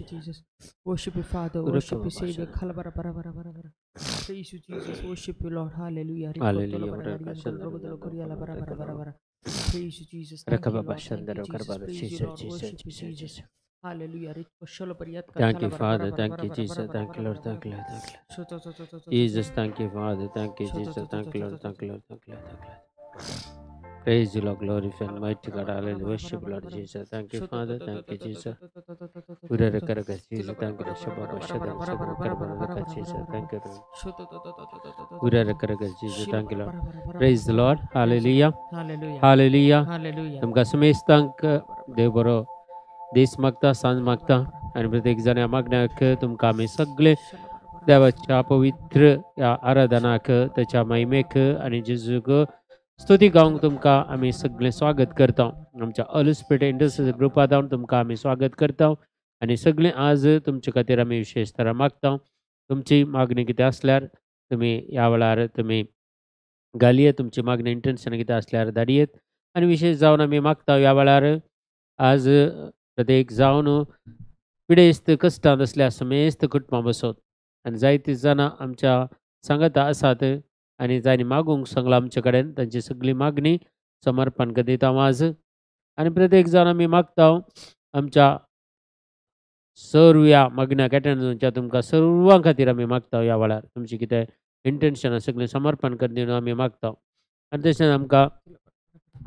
Jesus. Worship you, Father. Worship you, Savior. Kalabara bara bara bara bara. Praise you, Jesus. Worship you, Lord. Hallelujah. Hallelujah. Praise you, Jesus. Thank you, Lord. Thank you, Jesus. Praise you, Lord. Worship you, Jesus. Hallelujah. Thank you, Father. Thank you, Jesus. Thank you, Lord. Thank you, Lord. Thank you, Jesus. Thank you, Father. Thank you, Jesus. Thank you, Lord. Thank you, Lord. Thank you, Lord. Thank you, Lord. Praise you, Lord. Glorify and mighty God. Hallelujah. Worship, Lord Jesus. Thank you, Father. Thank you, Jesus. Jesus. Thank you, Jesus. Thank you, Jesus. Thank you, Lord. Praise the Lord. Hallelujah. Hallelujah. तुमकां समेस्तांक देव बरो दीस मागता, सांज मागता आनी प्रत्येक जाण ह्या मागण्याक तुमकां आमी सगळे देवाच्या पवित्र ह्या आराधनाक, ताच्या महिमेक आनी जेजूक स्तुती गावंक तुमकां आमी सगळें स्वागत करता. आमच्या ऑल स्पिरिट इंटरसेसर ग्रुपा जावन तुमकां आमी स्वागत करता आनी सगळें आज तुमचे खातीर आमी विशेश तरा मागता. तुमची मागणी कितें आसल्यार तुमी ह्या वेळार तुमी घालयेत, तुमची मागणी इंटेन्शन कितें आसल्यार धाडयेत आनी विशेश जावन आमी मागता ह्या वेळार आज प्रत्येक जावन पिडेस्त कश्टांत आसल्या समेस्त कुटुंबां बसत आनी जायतीं जाणां आमच्या सांगाता आसात आनी जांणी मागूंक सांगलां आमचे कडेन तांची सगळी मागणी समर्पण दिता आज. आनी प्रत्येक जाण आमी मागता आमच्या सर्व ह्या मागण्या कॅटनच्या तुमकां सर्वां खातीर आमी मागता ह्या वेळार तुमची कितें इंटेन्शन सगळें समर्पण करून दिवन आमी मागता. आनी तशेंच आमकां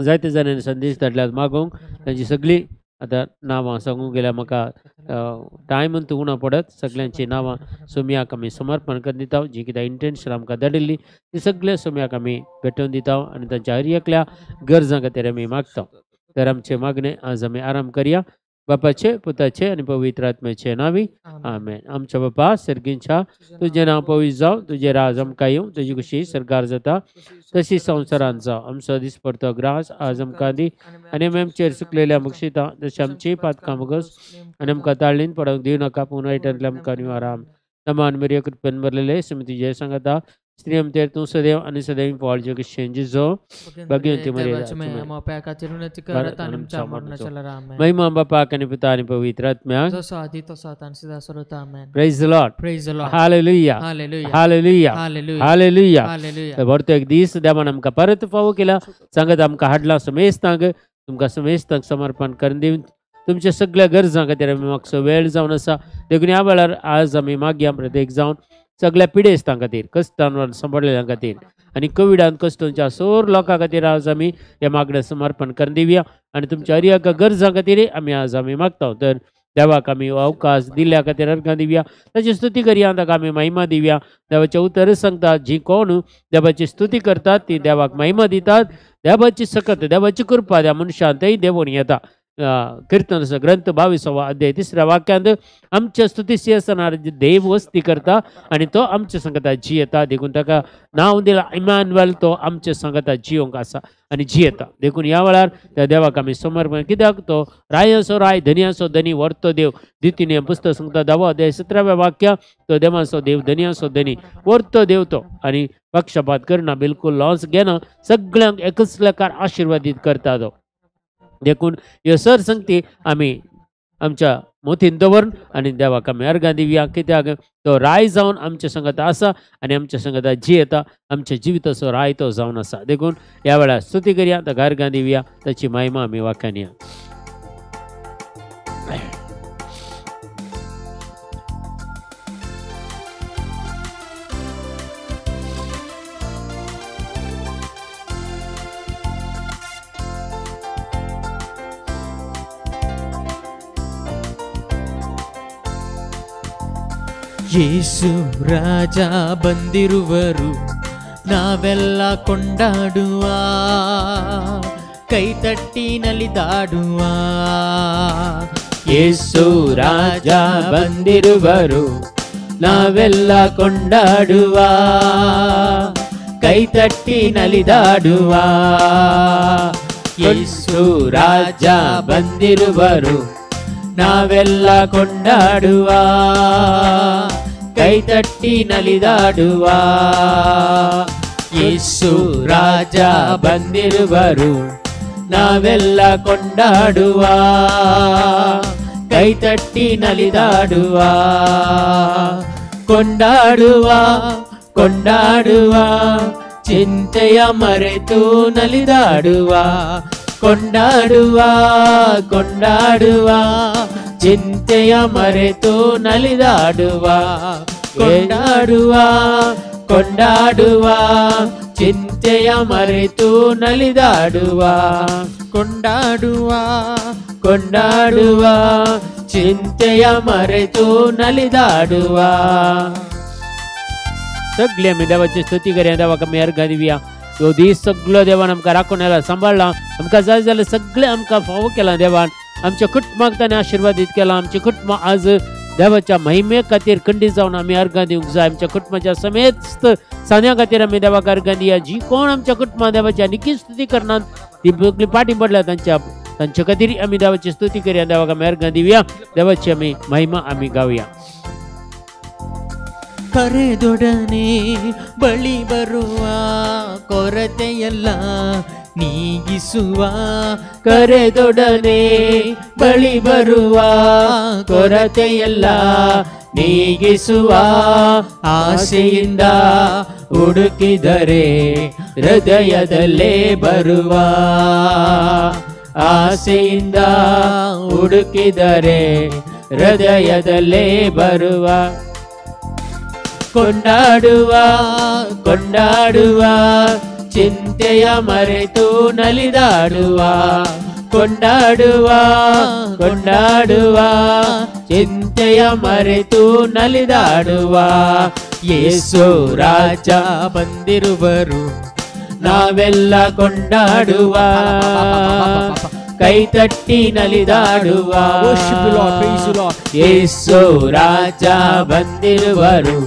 जायते जाणांनी संदेश धाडल्यात मागूंक, तांची सगळीं आतां नांवां सांगूंक गेल्यार म्हाका टायम उणो पडत. सगळ्यांची नांवां सोमयाक आमी समर्पण करून दिता. जी कितें इंटेन्शन आमकां धाडिल्ली ती सगळ्या सोमयाक आमी भेटोवन दिता आनी तांच्या हर एकल्या गरजां खातीर आमी मागता. तर आमचे मागणे आज आमी आराम करया. बापाचे, पुताचे आनी पवित्र आत्म्याचे नांवी आमेन. आमच्या बापा सर्गींच्या, तुजें नांव पवित्र जावं, तुजें राज आमकां येवं, तुजी खुशी सरकार जाता तशी संवसारांत जावं. आमचो दिसपडतो ग्रास आज आमकां दी आनी आमी आमचेर चुकलेल्या बक्षिता तशी आमची पातकां भोगस आनी आमकां ताळणीन पडोवंक दिवं नाका, पूण वायटांतल्या आमकां निवार. नमान मरिया, कृपेन भरलेले, सुमी तुजें सांगता, स्त्री आमचेर तूं सदैव आनी सदैव फळ जगशें जिजो भगवंती महिमा बापाक आनी पुता आनी पवित्र आत्म्याक. Praise the Lord. Hallelujah. Hallelujah. Hallelujah. भरतो एक दीस देवान आमकां परत फावो केला, सांगत आमकां हाडला समेस्तांक, तुमकां समेस्तांक समर्पण करून दिवन तुमच्या सगळ्या गरजां खातीर आमी मागचो वेळ जावन आसा. देखून ह्या वेळार आज आमी मागया प्रत्येक जावन सगळ्या पिडेस्तां खातीर, कश्टान सांपडलेल्यां खातीर आनी कोविडान कश्टांच्या सोर लोकां खातीर आज आमी ह्या मागण्या समर्पण करून दिवया आनी तुमच्या हर एका गरजां खातीर आमी आज आमी मागता. तर देवाक आमी अवकाश दिल्ल्या खातीर अर्घां दिवया, ताची स्तुती करया, ताका आमी महिमा दिवया. देवाचें उतर सांगता, जी कोण देवाची स्तुती करतात ती देवाक महिमा दितात. देवाची सकत, देवाची कृपा त्या मनशान तेय देवून येता. कीर्तन ग्रंथ 22 अध्याय 3 वाक्यांत आमच्या स्तुती सिंहासनार देव वस्ती करता आनी तो आमच्या सांगता जियेता. देखून ताका नांव दिला इमानुएल, तो आमच्या सांगता जियोंक आसा आनी जियेता. देखून ह्या वेळार त्या देवाक आमी समर्पण, कित्याक तो रायांचो राय, धनयांचो धनी, वर्तो देव. द्वितीय नियम पुस्तक सांगता 10 अध्याय 17 वाक्य, तो देवांचो देव, धनयांचो धनी, वर्तो देव तो आनी पक्षपात करना, बिलकुल लॉस घेना, सगळ्यांक एकच लेखार आशिर्वादीत करता तो. देखून ह्यो सर संगती आमी आमच्या मोतीन दवरून आनी देवाक आमी अर्घां दिवया, कित्याक तो राय जावन आमच्या संगता आसा आनी आमच्या संगता जियेता. आमच्या जिविताचो राय तो जावन आसा. देखून ह्या वेळार स्तुती करया, ताका अर्घां दिवया, ताची महिमा आमी वाखाणया. ಯೇಸು ರಾಜ ಬಂದಿರುವರು, ನಾವೆಲ್ಲ ಕೊಂಡಾಡುವ, ಕೈ ತಟ್ಟಿ ನಲಿದಾಡುವ. ಯೇಸು ರಾಜ ಬಂದಿರುವರು, ನಾವೆಲ್ಲ ಕೊಂಡಾಡುವ, ಕೈ ತಟ್ಟಿ ನಲಿದಾಡುವ. ಯೇಸು ರಾಜ ಬಂದಿರುವರು, ನಾವೆಲ್ಲ ಕೊಂಡಾಡುವ, ಕೈ ತಟ್ಟಿ ನಲಿದಾಡುವ. ಯೇಸು ರಾಜ ಬಂದಿರುವರು, ನಾವೆಲ್ಲ ಕೊಂಡಾಡುವ, ಕೈ ತಟ್ಟಿ ನಲಿದಾಡುವ, ಕೊಂಡಾಡುವ ಕೊಂಡಾಡುವ, ಚಿಂತೆಯ ಮರೆತು ನಲಿದಾಡುವ, ಕೊಂಡಾಡುವ ಕೊಂಡಾಡುವ, ಚಿಂತೆಯ ಮರೆತು ನಲಿದಾಡುವ, ಕೊಂಡಾಡುವ ಕೊಂಡಾಡುವ, ಚಿಂತೆಯ ಮರೆತು ನಲಿದಾಡುವ, ಕೊಂಡಾಡುವ ಕೊಂಡಾಡುವ, ಚಿಂತೆಯ ಮರೆತು ನಲಿದಾಡುವ. सगळे आमी देवाची स्तुती करूया, देवाक आमी अर्घां दिवया. ह्यो दीस सगळो देवान आमकां राखून आयला, सांबाळ्ळा, आमकां जाय जाल्यार सगळें आमकां फावो केलां देवान. आमच्या कुटुंबाक ताणें आशिर्वादीत केलां. आमचें कुटुंब आज देवाच्या महिमे खातीर खंडीत जावन आमी अर्घां दिवंक जाय. आमच्या कुटुंबाच्या समेस्त सान्या खातीर आमी देवाक अर्घां दिया. जी कोण आमच्या कुटुंबान देवाची आनी स्तुती करनात ती सगळी फाटीं पडल्या तांच्या खातीर आमी देवाची स्तुती करूया. देवाक आमी अर्घां दिवया, देवाची आमी महिमा आमी गावया. ಕರೆದೊಡನೆ ಬಳಿ ಬರುವ, ಕೊರತೆಯೆಲ್ಲ ನೀಗಿಸುವ, ಕರೆದೊಡನೆ ಬಳಿ ಬರುವ, ಕೊರತೆಯೆಲ್ಲ ನೀಗಿಸುವ, ಆಸೆಯಿಂದ ಹುಡುಕಿದರೆ ಹೃದಯದಲ್ಲೇ ಬರುವ, ಆಸೆಯಿಂದ ಹುಡುಕಿದರೆ ಹೃದಯದಲ್ಲೇ ಬರುವ, ಕೊಂಡಾಡುವ ಕೊಂಡಾಡುವ, ಚಿಂತೆಯ ಮರೆತು ನಲಿದಾಡುವ, ಕೊಂಡಾಡುವ ಕೊಂಡಾಡುವ, ಚಿಂತೆಯ ಮರೆತು ನಲಿದಾಡುವ, ಯೇಸು ರಾಜ ಬಂದಿರುವರು ನಾವೆಲ್ಲ ಕೊಂಡಾಡುವ, ಕೈ ತಟ್ಟಿ ನಲಿದಾಡುವ, ಯೇಸು ರಾಜ ಬಂದಿರುವರು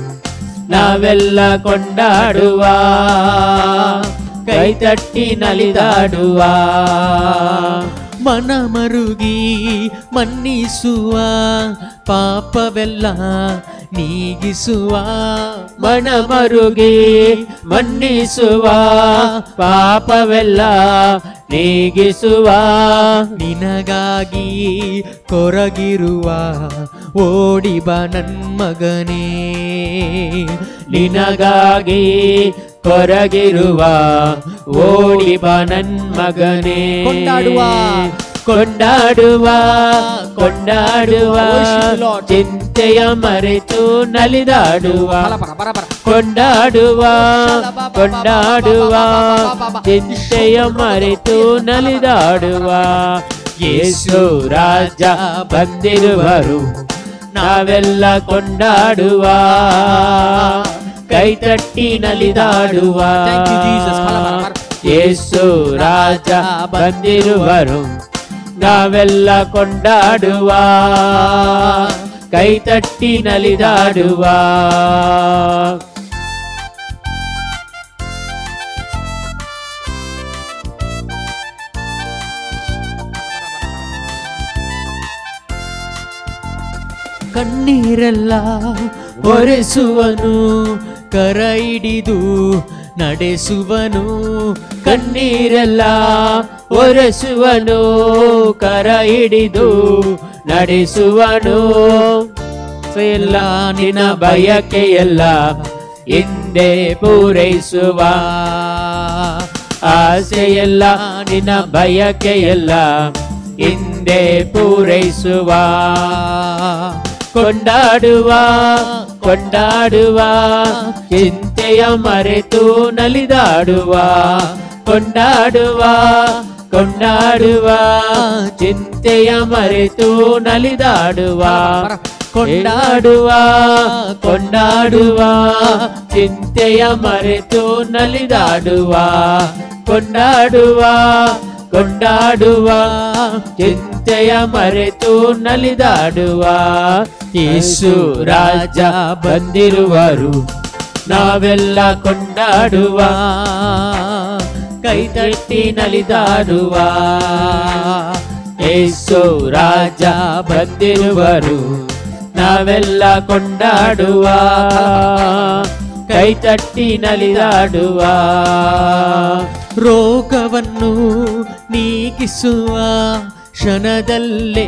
ನಾವೆಲ್ಲ ಕೊಂಡಾಡುವ, ಕೈ ತಟ್ಟಿ ನಲಿದಾಡುವ. ಮನ ಮರುಗಿ ಮನ್ನಿಸುವ, ಪಾಪವೆಲ್ಲ ನೀಗಿಸುವ, ಮನ ಮರುಗಿ ಮನ್ನಿಸುವ, ಪಾಪವೆಲ್ಲ ನೀಗಿಸುವ, ನಿನಗಾಗಿ ಕೊರಗಿರುವ ಓಡಿ ಬಾ ನನ್ಮಗನೇ, ನಿನಗಾಗಿ ಕೊರಗಿರುವ ಓಡಿ ಬಾ ನನ್ಮಗನೇ. ಕೊಂಡಾಡುವ ಕೊಂಡಾಡುವ ಕೊಂಡಾಡುವ, ಚಿಂತೆಯ ಮರೆತು ನಲಿದಾಡುವ, ಕೊಂಡಾಡುವ ಕೊಂಡಾಡುವ, ಚಿಂತೆಯ ಮರೆತು ನಲಿದಾಡುವ, ಯೇಸು ರಾಜ ಬಂದಿರುವರು ನಾವೆಲ್ಲ ಕೊಂಡಾಡುವ, ಕೈ ತಟ್ಟಿ ನಲಿದಾಡುವ, ಯೇಸು ರಾಜ ಬಂದಿರುವರು ನಾವೆಲ್ಲ ಕೊಂಡಾಡುವ, ಕೈ ತಟ್ಟಿ ನಲಿದಾಡುವ. ಕಣ್ಣೀರೆಲ್ಲ ಒರೆಸುವನು, ಕರ ಹಿಡಿದು ನಡೆಸುವನು, ಕಣ್ಣೀರೆಲ್ಲ ಒರೆಸುವನು, ಕರ ಹಿಡಿದು ನಡೆಸುವನು, ಎಲ್ಲ ನಿನ್ನ ಬಯಕೆಯೆಲ್ಲ ಹಿಂದೆ ಪೂರೈಸುವ, ಆಸೆಯೆಲ್ಲ ನಿನ್ನ ಬಯಕೆಯೆಲ್ಲ ಹಿಂದೆ ಪೂರೈಸುವ, ಕೊಂಡಾಡುವ ಕೊಂಡಾಡುವ, ಚಿಂತೆಯ ಮರೆತು ನಲಿದಾಡುವ, ಕೊಂಡಾಡುವ ಕೊಂಡಾಡುವ, ಚಿಂತೆಯ ಮರೆತು ನಲಿದಾಡುವ, ಕೊಂಡಾಡುವ ಕೊಂಡಾಡುವ, ಚಿಂತೆಯ ಮರೆತು ನಲಿದಾಡುವ, ಕೊಂಡಾಡುವ ಕೊಂಡಾಡುವ, ಚಿಂತೆಯ ಮರೆತು ನಲಿದಾಡುವ, ಯೇಸು ರಾಜ ಬಂದಿರುವರು ನಾವೆಲ್ಲ ಕೊಂಡಾಡುವ, ಕೈ ತಟ್ಟಿ ನಲಿದಾಡುವ, ಯೇಸು ರಾಜ ಬಂದಿರುವರು ನಾವೆಲ್ಲ ಕೊಂಡಾಡುವ, ಕೈ ತಟ್ಟಿ ನಲಿದಾಡುವ. ರೋಗವನ್ನು ನೀಗಿಸುವ, ಕ್ಷಣದಲ್ಲೇ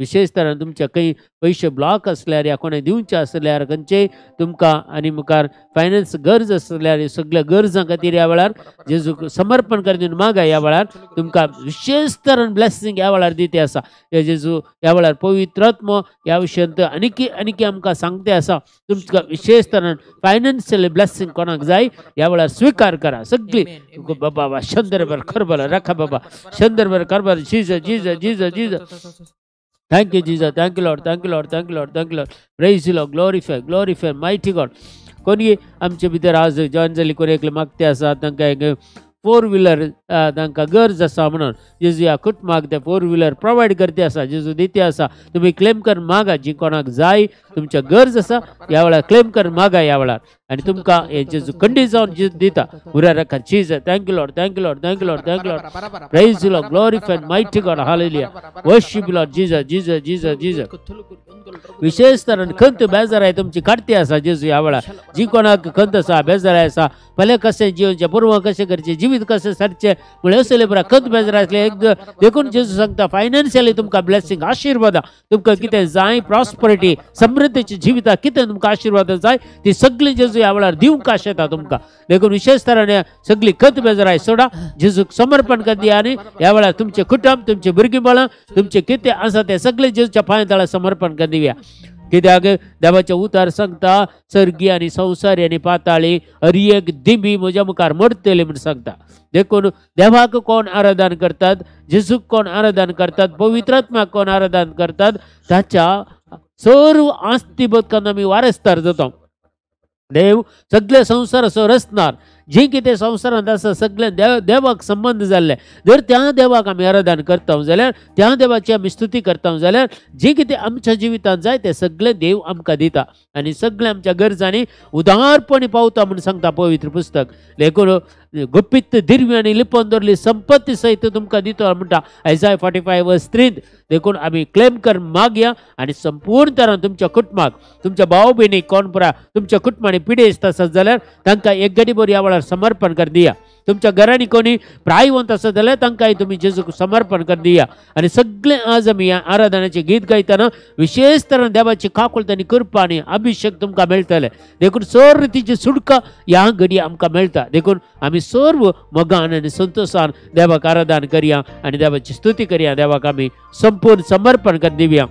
विशेष तरान तुमच्या खंय पयशे ब्लॉक आसल्यार या कोणें दिवचे आसल्यार खंयचेय तुमकां आनी मुखार फायनान्स गरज आसल्यार सगळ्या गरजां खातीर ह्या वेळार जेजूक समर्पण करून मागा. ह्या वेळार तुमकां विशेष तरान ब्लेसिंग ह्या वेळार दिते आसा. हे जेजू ह्या वेळार पवित्रात्मो ह्या विशयांत आनीकी आनीकी आमकां सांगते आसा. तुमकां विशेष तरान फायनान्शियल ब्लेसिंग कोणाक जाय ह्या वेळार स्विकार करा सगळी. बाबा शंदरबर खरबला रखा बाबा शंदरबर खरबर. Jesus Jesus Jesus Jesus. Thank you Jesus, thank you Lord, thank you Lord, thank you Lord, thank you Lord. Praise you Lord, glorify glorify mighty God. कोणी आमचे भितर आज जॉईन जाल्ली कोणी एकले मागते आसा तांकां एक फोर व्हिलर तांकां गरज आसा म्हणून जेजू ह्या कुटुंबाक ते फोर व्हिलर प्रोवायड करते आसा. जेजू दिते आसा. तुमी क्लेम करून मागा जी कोणाक जाय तुमच्या गरज आसा ह्या वेळार क्लेम करून मागा ह्या वेळार आनी तुमकां हे जेजू खंडीत जावन जेजू दिता. उरा रखा Jesus. Thank you Lord, thank you Lord, thank you Lord, thank you Lord. Praise you Lord, glorify mighty God. Hallelujah. Worship you Lord Jesus Jesus Jesus Jesus. विशेष तरान खंत बेजाराय तुमची काडती आसा जेजू ह्या वेळार. जी कोणाक खंत आसा बेजाराय आसा पयलें कशें जिवचें पूर्व कशें करचें जिवीत कशें सारचें म्हळ्यार असले बरा खंत बेजार आसले एक. देखून जेजू सांगता फायनान्शियली तुमकां ब्लेसिंग आशिर्वादां तुमकां कितें जाय प्रॉस्परिटी समृद्धीच्या जिविताक कितें तुमकां आशिर्वादां जाय ती सगळी जेजू ह्या वेळार दिवंक आशेता तुमकां. देखून विशेष तरान सगळी खंत बेजाराय सोडा जेजूक समर्पण कर आनी ह्या वेळार तुमचें कुटुंब तुमचें भुरगीं बाळां तुमचें कितें आसा तें सगळें जेजूच्या पांया तळा समर्पण कर दिवया. कित्याक देवाचें उतार सांगता सर्गी आनी संवसारी आनी पाताळी हर एक दिंबी म्हज्या मुखार मरतली म्हूण सांगता. देखून देवाक कोण आराधन करतात, जेजूक कोण आराधन करतात, पवित्रात्म्याक कोण आराधन करतात ताच्या सर्व आस्ती बदकान आमी वारसदार जाता. देव सगळे संवसाराचो रचणार जी कितें संवसारांत आसा सगळें देवाक संबंद जाल्ले. जर त्या देवाक आमी आराधन करता जाल्यार त्या देवाची आमी स्तुती करता जाल्यार जी कितें आमच्या जिवितांत जाय तें सगळें देव आमकां दिता आनी सगळें आमच्या गरजांनी उदारपणी पावता म्हूण सांगता पवित्र पुस्तक. देखून गुपीत दिरवी आनी लिपोवन दवरली संपत्ती सयत तुमकां दितो म्हणटा आयजाय 45:3. देखून आमी क्लेम कर मागया आनी संपूर्ण तरान तुमच्या कुटुंबाक तुमच्या भाव भयणीक कोण पुरा तुमच्या कुटुंबांनी पिडेस्त आसत जाल्यार तांकां एक गडी बरी ह्या वेळार समर्पण कर दिया. तुमच्या घरांनी कोणी प्रायवंत आसत जाल्यार तांकांय तुमी जेजूक समर्पण कर दिया. आनी सगळें आज आमी ह्या आराधनाचें गीत गायतना विशेष तरान देवाची काकुळट आनी कृपा आनी अभिशेक तुमकां मेळटले. देखून सर्व रितीची सुटका ह्या घडी आमकां मेळटा. देखून आमी सर्व मोगान आनी संतोशान देवाक आराधन करया आनी देवाची स्तुती करया. देवाक आमी संपूर्ण समर्पण कर दिवया.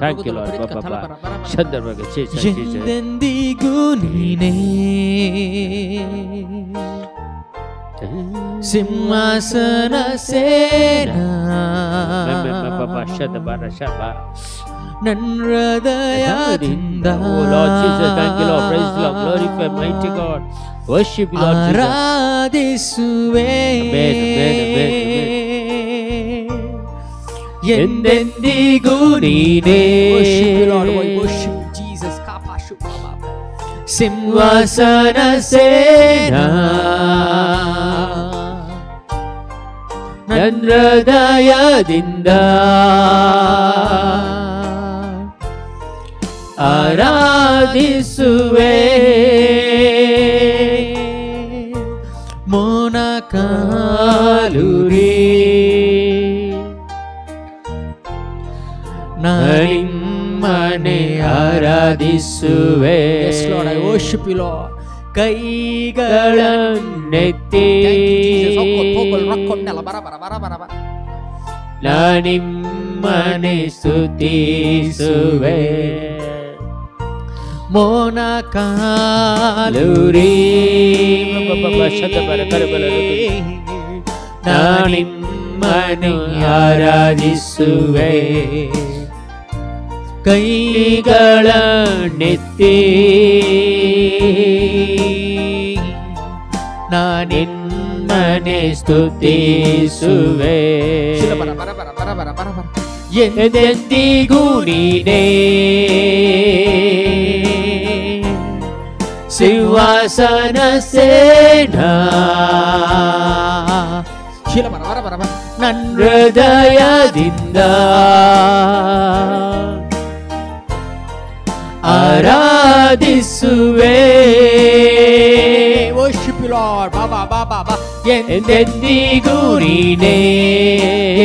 Thank you Lord. ಎಂದೆಂದಿಗೂ ನೀನೇ ಸಿಂಹಾಸನ ಸೇನಾ ನನ್ನ ಹೃದಯದಿಂದ ಆರಾಧಿಸುವೆ ಎಂದೆಂದಿಗೂ ನೀನೇ ಸಿಂಹಾಸನ ಸೇನಾ ನನ್ನ ಹೃದಯದಿಂದ ಆರಾಧಿಸುವೆ ಮೊಣಕಾಲೂರಿ ನಿಮ್ಮನೆ ಆರಾಧಿಸುವೆ. Yes Lord, I worship you Lord. ಕೈಗಳನ್ನೆತ್ತಿ ನಿಮ್ಮನೆ ಸ್ತುತಿಸುವೆ. ಮೊಣಕಾಲೂರಿ ನಿಮ್ಮನೆ ಆರಾಧಿಸುವೆ. ಕೈಗಳನ್ನೆತ್ತಿ ನಿಮ್ಮನೆ ಸ್ತುತಿಸುವೆ. ಎಂದೆಂದಿಗೂ ನೀನೇ ಸಿಂಹಾಸನ ಸೇನಾ ನನ್ನ ಹೃದಯದಿಂದ ಆರಾಧಿಸುವೆ. Worship you Lord. Baba Baba ಬಾ. ಎಂದೆಂದಿಗೂ ನೀನೇ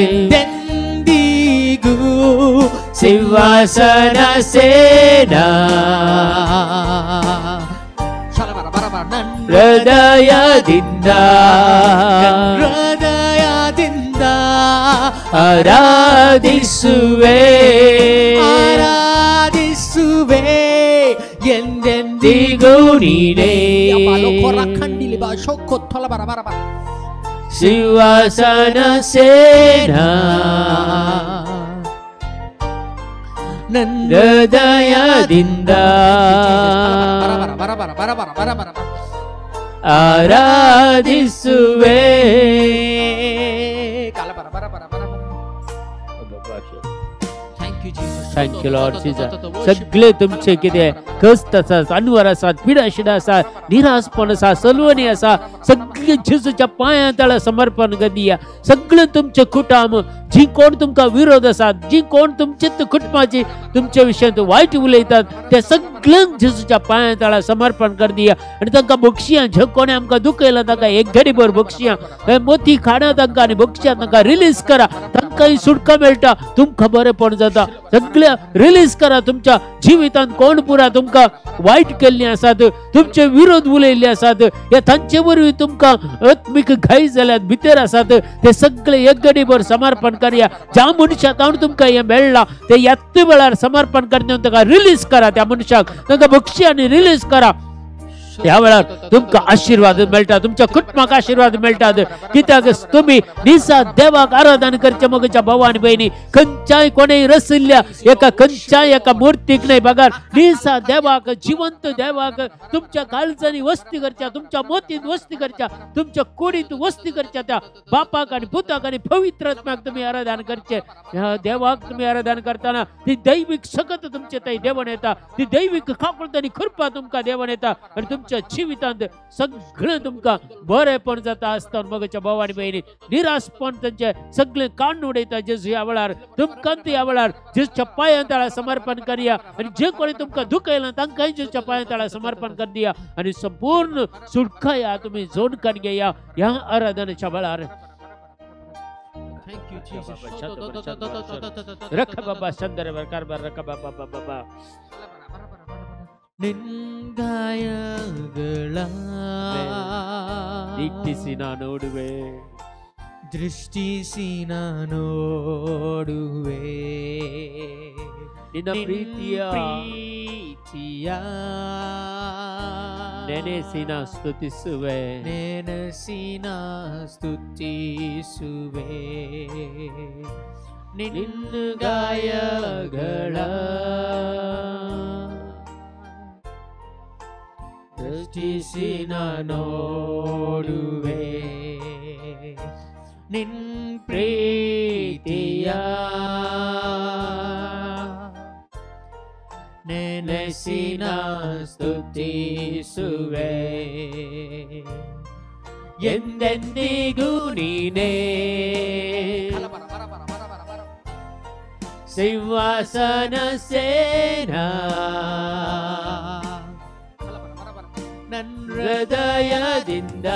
ಎಂದೆಂದಿಗೂ ಸಿಂಹಾಸನ ಸೇನಾ. ಹೃದಯದಿಂದ ಹೃದಯದಿಂದ ಆರಾಧಿಸುವೆ ಆರಾಧಿಸುವೆ ಎಂದೆಂದಿಗೂ ಎಂದೆಂದಿಗೂ ನೀನೇ ಸಿಂಹಾಸನ ಸೇನಾ. ನನ್ನ ಹೃದಯದಿಂದ ಆರಾಧಿಸುವೆ. Thank thank you Lord Jesus. सगळे तुमचे कितें कश्ट आसा, अनवर आसा, पिडाशिड आसा, निरासपण आसा, सलवणी आसा, सगळे जेजूच्या पांया तळा समर्पण करया. सगळे तुमचे कुटुंब जी कोण तुमकां विरोध आसा, जी कोण तुमचे कुटुंबाची तुमच्या विशयांत वायट उलयतात, ते सगळ्यांक जेजूच्या पांया तळा समर्पण करया. आनी तांकां बक्षियां, जे कोणें आमकां दुखयलां तांकां एक घडीभर बक्षियां, मोती खाणां तांकां आनी बक्षियां तांकां रिलीज करा. तांकांय सुटका मेळटा, तुमकां बरेंपण जाता. सगळे रिलीज करा. तुमच्या जिवितांत कोण पुरा तुमकां वायट केल्ली आसात, तुमचे विरोध उलयल्ले आसात, या तांचे वरवीं तुमकां आत्मीक घाय जाल्यात भितर आसात, ते सगळे एक घडीभर समर्पण करया. ज्या मनशाक हांव तुमकां हें मेळ्ळां ते यात्ते वेळार समर्पण करता ताका रिलीज करा. त्या मनशाक तांकां बक्षी आनी रिलीज करा. ह्या वेळार तुमकां आशिर्वाद मेळटा, तुमच्या कुटुंबाक आशिर्वाद मेळटात. कित्याक तुमी निसा देवाक आराधन करचे मगच्या भाव आनी भयणी, खंयच्याय कोणेय रचिल्ल्या एका खंयच्याय एका मुर्तीक न्हय बगर निसा देवाक, जिवंत देवाक तुमच्या काळजांनी वस्ती करच्या, तुमच्या मोतींत वस्ती करच्या, तुमच्या कुडींत वस्ती करच्या त्या बापाक आनी पुताक आनी पवित्र आत्म्याक तुमी आराधन करचे. ह्या देवाक तुमी आराधन करतना ती दैवीक सकत तुमचे थंय देवण येता, ती दैवीक काकुळट आनी कृपा तुमकां देवण येता आनी तुमच्या जिवितांत सगळें तुमकां बरेंपण जाता आसतना मगच्या भाव आनी भयणी निरासपण तांचे सगळें काडून उडयता जेजू ह्या वेळार. तुमकां ह्या वेळार जेजूच्या पांयां तळा समर्पण करया आनी जे कोणी तुमकां दुखयलां तांकांय जेजूच्या पांयां तळा समर्पण करया आनी संपूर्ण सुटका ह्या तुमी जोडकान घेया ह्या आराधनेच्या वेळार. Thank you, Jesus. रख बाबा चंद्र कारभार रख बाबा बाबा. ನಿನ್ಗಾಯಗಳ ದಿಟ್ಟಿಸಿ ನಾ ನೋಡುವೆ, ದೃಷ್ಟಿಸಿ ನಾ ನೋಡುವೆ, ನಿನ್ನ ಪ್ರೀತಿಯ ಪ್ರೀತಿಯ ನೆನೆಸಿ ನಾ ಸ್ತುತಿಸುವೆ, ನೆನೆಸಿ ನಾ ಸ್ತುತಿಸುವೆ. ನಿನ್ನ ಗಾಯಗಳ ದೃಷ್ಟಿಸಿ ನಾ ನೋಡುವೆ, ನಿನ್ ಪ್ರೀತಿಯ ನೆನೆಸಿ ನಾ ಸ್ತುತಿಸುವೆ. ಎಂದೆಂದಿಗೂ ನೀನೇ ಸಿಂಹಾಸನ ಸೇನಾ. ನನ್ನ ಹೃದಯದಿಂದ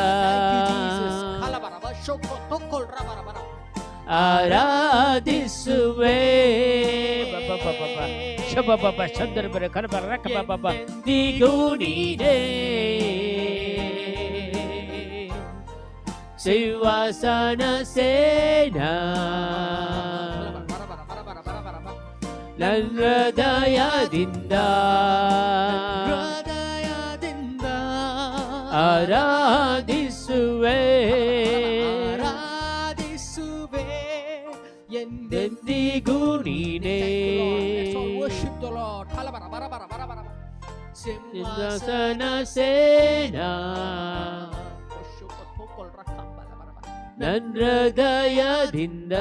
ಆರಾಧಿಸುವೆ. ನೀನೇ ಸಿಂಹಾಸನ ಸೇನಾ. ನನ್ನ ಹೃದಯದಿಂದ ಆರಾಧಿಸುವೆ, ಆರಾಧಿಸುವೆ ಎಂದೆಂದಿಗೂ ನೀನೇ ಸಿಂಹಾಸನ ಸೇನಾ. ನನ್ನ ಹೃದಯದಿಂದ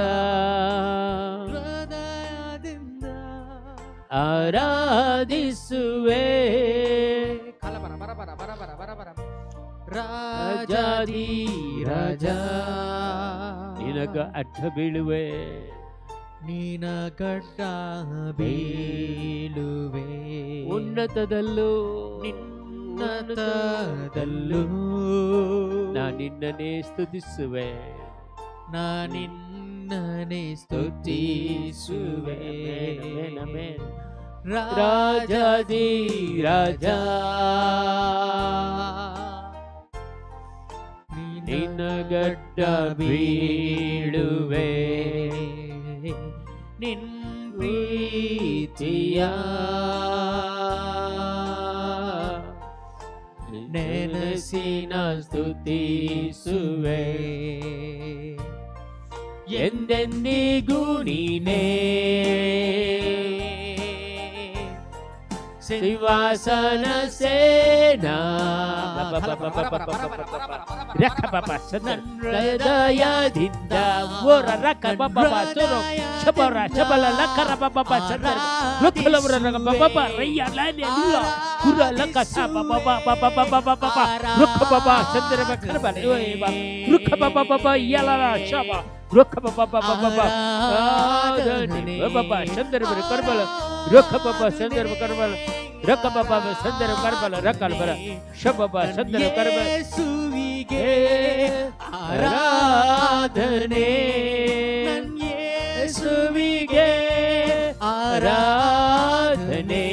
ಆರಾಧಿಸುವೆ. ರಾಜಾದಿ ರಾಜ ನಿನಗ ಅಡ್ಡ ಬೀಳುವೆ, ನಿನಗಡ್ಡ ಬೀಳುವೆ, ಉನ್ನತದಲ್ಲೂ ನಿನ್ನತದಲ್ಲೂ ಉನ್ನತದಲ್ಲೂ ನಾ ನಿನ್ನನ್ನೇ ಸ್ತುತಿಸುವೆ, ನಾ ನಿನ್ನನ್ನೇ ಸ್ತುತಿಸುವೆ. ರಾಜಾದಿ ರಾಜ ನಿನ್ನ ಗಡ್ಡ ಬೀಳುವೆ, ನಿನ್ ಪ್ರೀತಿಯ ನೆನಸಿನ ಸ್ತುತಿಸುವೆ, ಎಂದೆಂದಿಗೂ ನೀನೇ ಸಿಂಹಾಸನ ಸೇನಾ. ಹೃದಯದಿಂದ ಯೇಸುವಿಗೆ ಆರಾಧನೆ, ಯೇಸುವಿಗೆ ಆರಾಧನೆ,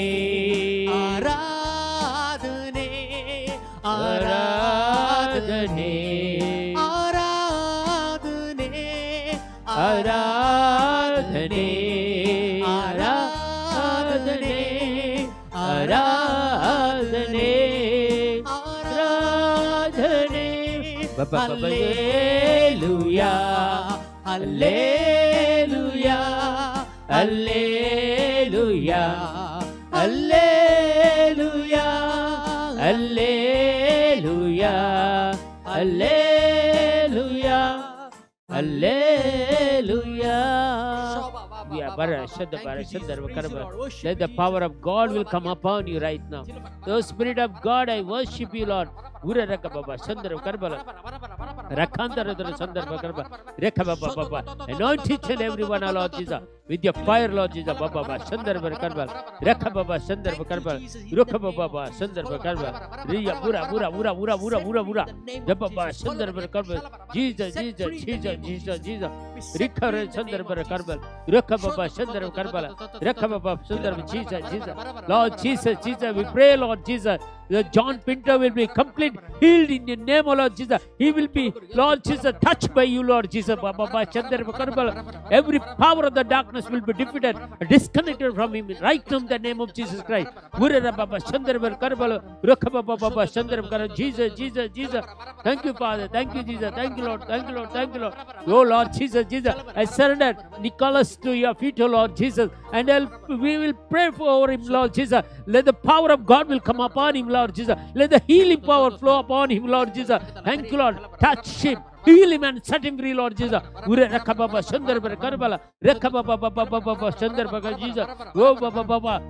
ಆರಾಧನೆ, ಆರಾಧನೆ, ಆರಾಧನೆ, ಆರಾಧನೆ, ಆರಾಧನೆ, ಆರಾಧನೆ, ಆರಾಧನೆ. Hallelujah, hallelujah, hallelujah, hallelujah, hallelujah, hallelujah, hallelujah. Let the power of God will come upon you right now. The Spirit of God, I worship you, Lord. Anoint each and every one, Lord Jesus, with your fire, Lord Jesus. Baba Sandarbha Karbal, Rekha Baba Sandarbha Karbal, Rukha Baba Sandarbha Karbal, Riya Bura Bura Bura Bura Bura Bura Bura, Baba Sandarbha Karbal, Jesus, Jesus, Jesus, Jesus, Jesus, Rikha Sandarbha Karbal, Rukha Baba Sandarbha Karbal, Rekha Baba Sandarbha, Jesus, Jesus, Lord Jesus, Jesus, we pray, Lord Jesus, that John Pinter will be complete healed in the name of Lord Jesus. He will be, Lord Jesus, touched by you, Lord Jesus. Baba Sandarbha Karbal. Every power of the darkness will be defeated, disconnected from him right now in the name of Jesus Christ. Baba Sandarbha Karbal, Rukha Baba Baba Sandarbha Karbal. Jesus, Jesus, Jesus. Thank you, Father. Thank you, Jesus. Thank you, Lord. Thank you, Lord. Thank you, Lord. Oh, Lord Jesus, Jesus. I surrender Nicholas to your feet, oh Lord Jesus. And we will pray for him, Lord Jesus. Let the power of God will come upon him, Lord Jesus. Let the healing power flow upon him, Lord Jesus. Thank you, Lord. Touch him. Heal him and set him free, Lord Jesus. Rekha Baba Sandarbha Karbala, Rekha Baba Baba Baba Sandarbha Jesus. Oh Baba Baba.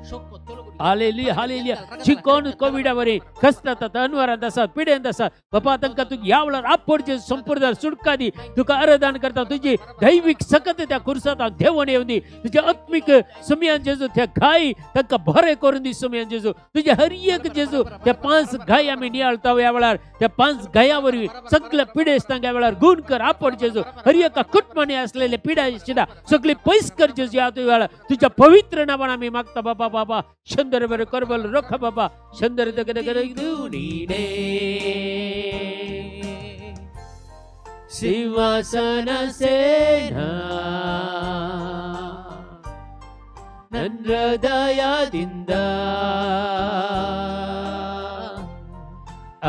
Hallelujah, hallelujah. Chikon Covid avare kasta Tanwar दसा पिडेन दसा बाबा तंका तू यावळार आपोड जेजू संपूर्ण सुटका दी, तुका आराधन करता तुझी दैविक सकत त्या कुर्सात देवण येवन दी, तुझ्या आत्मिक सुमयान जेजू त्या घाई तांकां बरें करून दी सुमयान जेजू, तुझ्या हर एक जेजू त्या 5 घाई आमी नियाळता ह्या वेळार, त्या 5 घाया वरवीं सगळ्या पिडेस्तांक ह्या वेळार गुण कर आपोड जेजू, हर एका कुटुंबांनी असलेले पिडा शिडा सगळी पयस कर जेजू ह्या वेळार तुझ्या पवित्र नावान आमी मागता बाबा बाबा शंदर बरे करबल रोख बाबा शंदर दग दग नीने सिंहासन सेना ನನ್ನ ಹೃದಯದಿಂದ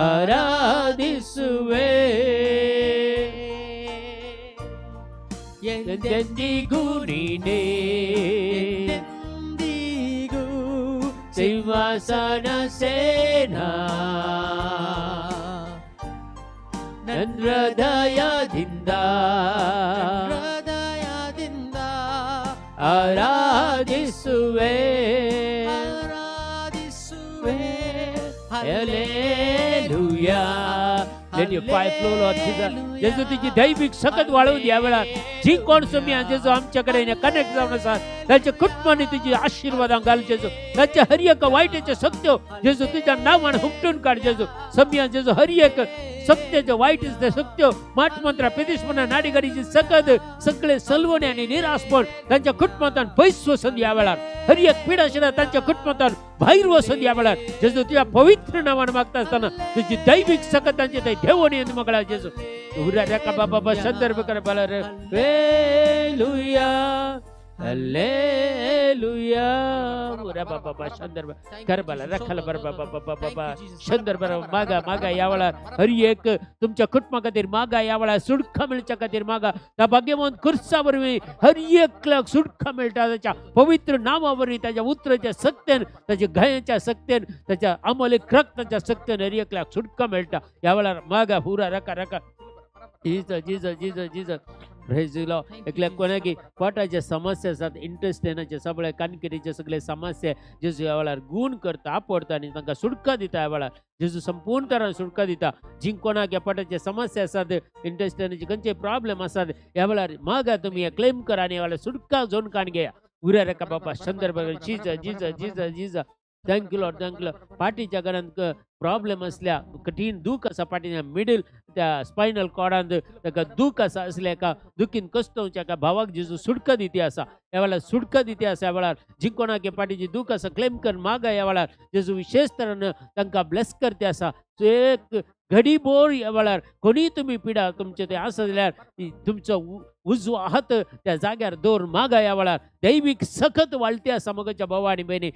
ಆರಾಧಿಸುವೆ, ಎಂದೆಂದಿಗೂ ನೀನೇ ಎಂದೆಂದಿಗೂ ಸಿಂಹಾಸನ ಸೇನಾ ನನ್ನ ಹೃದಯದಿಂದ ಹೃದಯದಿಂದ ಆರಾಧಿಸುವೆ, ಆರಾಧಿಸುವೆ. Hallelujah, Let your fire flow, Lord Jesus. जेजू तुजी दैवीक सकत वाळोवन ह्या वेळार जी कोण सुमी जेजू आमच्या कडेन कनेक्ट जावन आसा तांच्या कुटुंबांनी तुजी आशिर्वादां घाल जेजू. तांच्या हर एक वायटाच्यो शक्त्यो जेजू तुज्या नांवान हुपटून काड जेजू. समिया जेजू हर एक सत्याच्यो वायट शक्त्यो माट मंत्रा पेदिशपणा नाडीगाडीची सकत सगळे सलवणे आनी निराशपण तांच्या कुटुंबांत पयस वचून ह्या वेळार हर एक पिडा आशिल्ल्या तांच्या कुटुंबांत भायर वचून ह्या वेळार जेजू तुज्या पवित्र नांवान मागता आसतना तुजी दैवीक सकत तांचे थंय देवून येवन मोगळा जेजू. उरा रेका बाबा संदर्भ कर बाला रे हालेलुया हालेलुया उरा बाबा संदर्भ कर बाला रखल बर बाबा बाबा संदर्भ मागा मागा ह्या वेळार हर एक तुमच्या कुटुंबा खातीर मागा ह्या वेळार सुटका मेळच्या खातीर मागा. त्या भाग्यवंत खुर्सा वरवीं हर एकल्याक सुटका मेळटा ताच्या पवित्र नांवा वरवीं ताच्या उतराच्या सक्तेन ताच्या घायांच्या सक्तेन ताच्या अमोलीक रक्ताच्या सक्तेन हर एकल्याक सुटका मेळटा ह्या वेळार मागा. हुरा रका रका Jesus Jesus Jesus Jesus praise the Lord. एकल्या कोणाकी पोटाचे समस्या आसात इंटेस्टायनाचे सगळे कानकिरीचे सगळे समस्या जेजू ह्या वेळार गूण करता आपडता आनी तांकां सुटका दिता. ह्या वेळार जेजू संपूर्ण तरान सुटका दिता. जी कोणाक ह्या पोटाचे समस्या आसात इंटेस्टायनाचे खंयचे प्रॉब्लेम आसात ह्या वेळार मागा तुमी हे क्लेम करा आनी ह्या वेळार सुटका जोन काण घेया. उऱ्या रेका बाबा संदर्भ Jesus Jesus Jesus Jesus thank you Lord thank you Lord. पाटीच्या घरांत प्रॉब्लेम आसल्या कठीण दूख आसा पाटीच्या मिडल त्या स्पायनल कॉर्डांत ताका दूख आसा आसल्या एका दुखीन कस्तवच्या एका भावाक जेजू सुटका दिती आसा ह्या वेळार सुटका दिती आसा. ह्या वेळार जी कोणाक पाटीची दूख आसा क्लेम कर मागा ह्या वेळार जेजू विशेष तरान तांकां ब्लेस करते आसा. एक घडी बोर ह्या वेळार कोणीय तुमी पिडा तुमचे ते आसा जाल्यार तुमचो उजवो हात त्या जाग्यार दवर मागा ह्या वेळार दैवीक सखत वाळटी आसा मगच्या भावा आनी भयणी.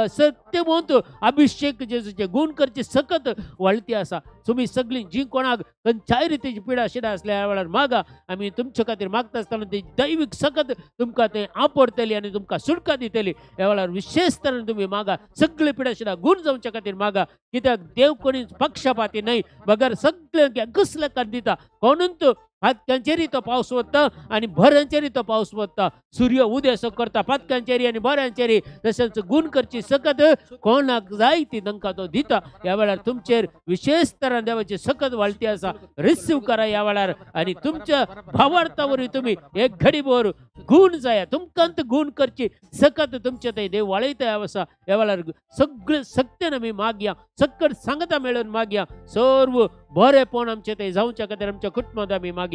सत्यवंत अभिषेक जेजूचे गुण करचे सखत वाळटी आसा. तुमी सगळीं जी कोणाक खंयच्याय रितीची पिडा शिडा आसल्या ह्या वेळार मागा. आमी तुमचे खातीर मागता आसतना ती दैवीक सखत तुमकां तें आपडतली आनी तुमकां सुटका दितली. ह्या वेळार विशेष तरेन तुमी मागा सगळी पिडा शिडा गुण जावच्या खातीर मागा. कित्याक देव कोणी पक्षपाती न्हय बगर सगळ्यांक कसले कान दिता. कोणून पातक्यांचेरय तो पावस वता आनी बऱ्यांचेरय तो पावस वता. सूर्य उदय असो करता पातक्यांचेरय आनी बऱ्यांचेरय. तशेंच गुण करची सकत कोणाक जाय ती तांकां तो दिता. ह्या वेळार तुमचेर विशेष तरान देवाची सकत वाळटी आसा रिसीव करा ह्या वेळार आनी तुमच्या भावार्था वरवीं तुमी एक घडी भर गुण जाया. तुमकां गुण करची सकत तुमचे थंय देव वाळयता आसा. ह्या वेळार सगळे सक्तेन आमी मागया सक्कड सांगता मेळून मागया. सर्व बरेपण आमचे थंय जावच्या खातीर आमच्या कुटुंबांत आमी मागया.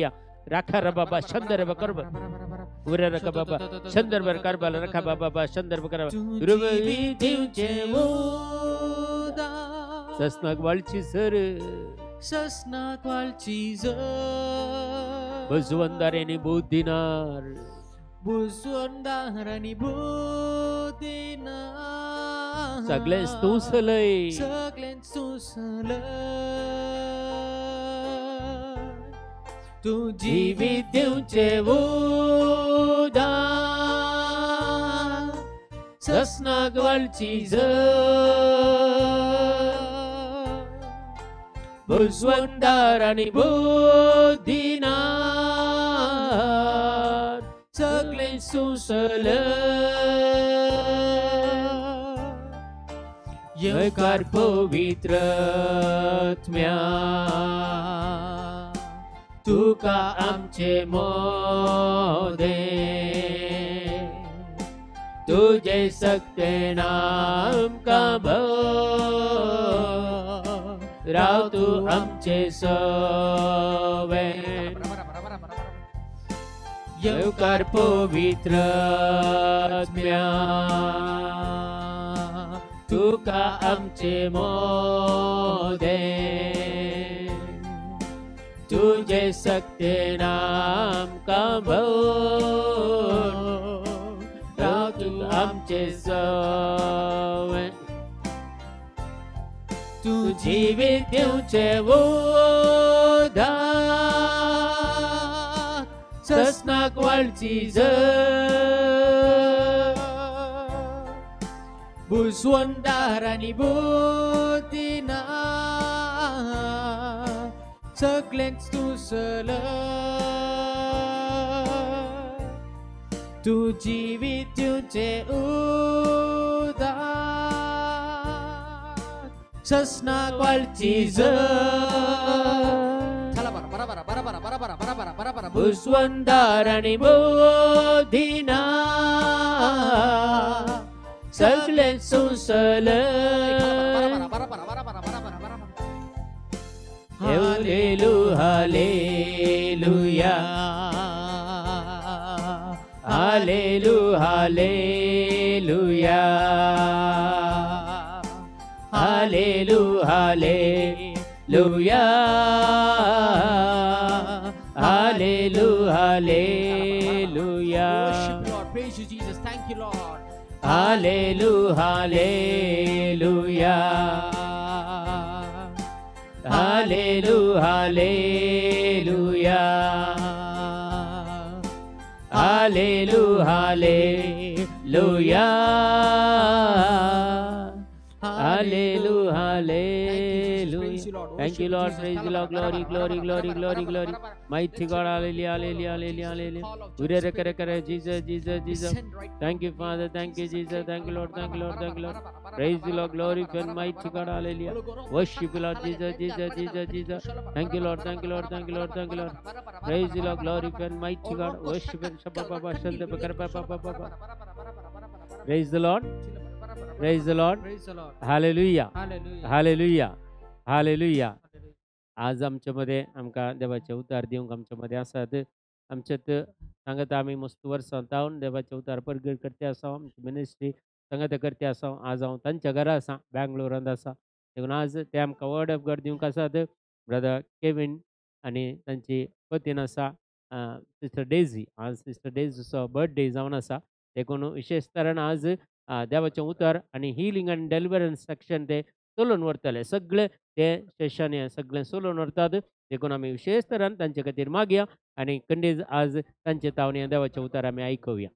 राखा रे बाबा संदर्भ करब उरे रखा बाबा संदर्भ करबाल रखा बाबा संदर्भ करबा ससनाक वाळची सर ससनाक वाळची जर बुजवंदारांनी बुद्धिनार बुजवंदारांनी बुद्धिनार सगळेंच तूं सलय सगळेंच तूं सलय तूं जिवीत दिवचें उदार ससनाक वाळची जर बुजवंदार आनी बुद्धिनार सगळें सुसलय. येवकार पवित्र आत्म्या तुका आमचे मोदे तुझे सक्तेन आमकां भर राव तूं आमचे सवे. येवकार पवित्र आत्म्या तुका आमचे मोदे तुझे सक्तेन आमकां भर राव तूं आमचे सवे. तूं जिवीत दिवचें उदार ससनाक वाळची जर बुजवंदारांनी बुद्धिनार सगळेंच तूं सलय तूं जिवीत दिवचें उदार ससनाक वाळची जर बुजवंदार आनी बुद्धी ना, सगळें सोंसलय. Hallelujah, hallelujah, hallelujah, hallelujah, hallelujah, hallelujah, hallelujah, hallelujah. Worship Lord, praise you Jesus, thank you Lord. Hallelujah, hallelujah, hallelujah, hallelujah, hallelujah, hallelujah, hallelujah, hallelujah. Thank you Lord, praise the Lord, glory, glory, glory, glory, glory. Mighty God, hallelujah, hallelujah, hallelujah, hallelujah. Urere kare kare, Jesus, Jesus, Jesus. Thank you Father, thank you Jesus, thank you Lord, thank you Lord, thank you Lord. Praise the Lord, glory and mighty God, hallelujah. Worship you Lord, Jesus, Jesus, Jesus, Jesus. Thank you Lord, thank you Lord, thank you Lord, thank you Lord. Praise the Lord, glory and mighty God, worship and Shabba Baba Shanda Bakar Baba Baba. Praise the Lord. Praise the Lord. Praise the Lord. Hallelujah. Hallelujah. Hallelujah. Hallelujah. आज आमच्यामध्ये आमकां देवाचे उतार दिवंक आमच्यामध्ये आसात. आमच्यात सांगता आमी मस्त वर्सां जावन देवाचे उतार परगट करते आसा. आमची मिनिस्ट्री सांगता करते आसा. आज हांव तांच्या घरा आसा, बेंगलोरांत आसा. देखून आज ते आमकां वर्ड ऑफ गॉड दिवंक आसात. ब्रदर केवीन आनी तांची पतीन आसा सिस्टर डेजी. आज सिस्टर डेजीचो बर्थडे जावन आसा. देखून विशेश तरान आज देवाचें उतर आनी हिलींग आनी डेलिवरन्स सेक्शन ते चलोवन व्हरतले. सगळे ते सेशन हें सगळें चलोवन व्हरतात. देखून आमी विशेश तरान तांचे खातीर मागया आनी खंडीत आज तांचे तावणी देवाचें उतर आमी आयकुया.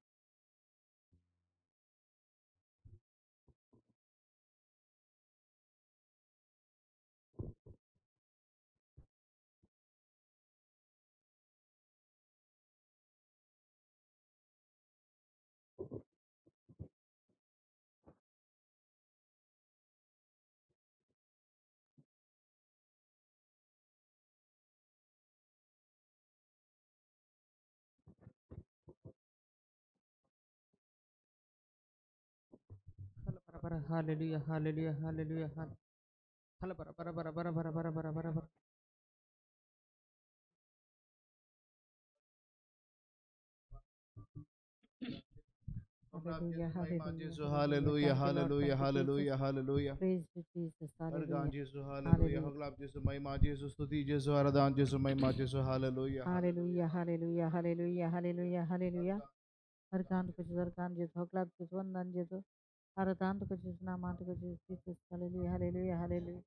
Hallelujah, hallelujah, hallelujah, hallelujah. Bara bara bara bara bara bara bara bara bara. Hallelujah, hallelujah, hallelujah, hallelujah, hallelujah. Praise to Jesus, हरगान hallelujah. Jesus, hallelujah. हगलाब Jesus, Mahima Jesus, स्तुति Jesus, आराधना Jesus, महिमा Jesus, hallelujah. Hallelujah, hallelujah, hallelujah, hallelujah, hallelujah. हरगान को Jesus, हरगान Jesus, हगलाब Jesus, वंदन Jesus, Aradhana co Jesus, नामांत co Jesus, hallelujah, hallelujah, hallelujah.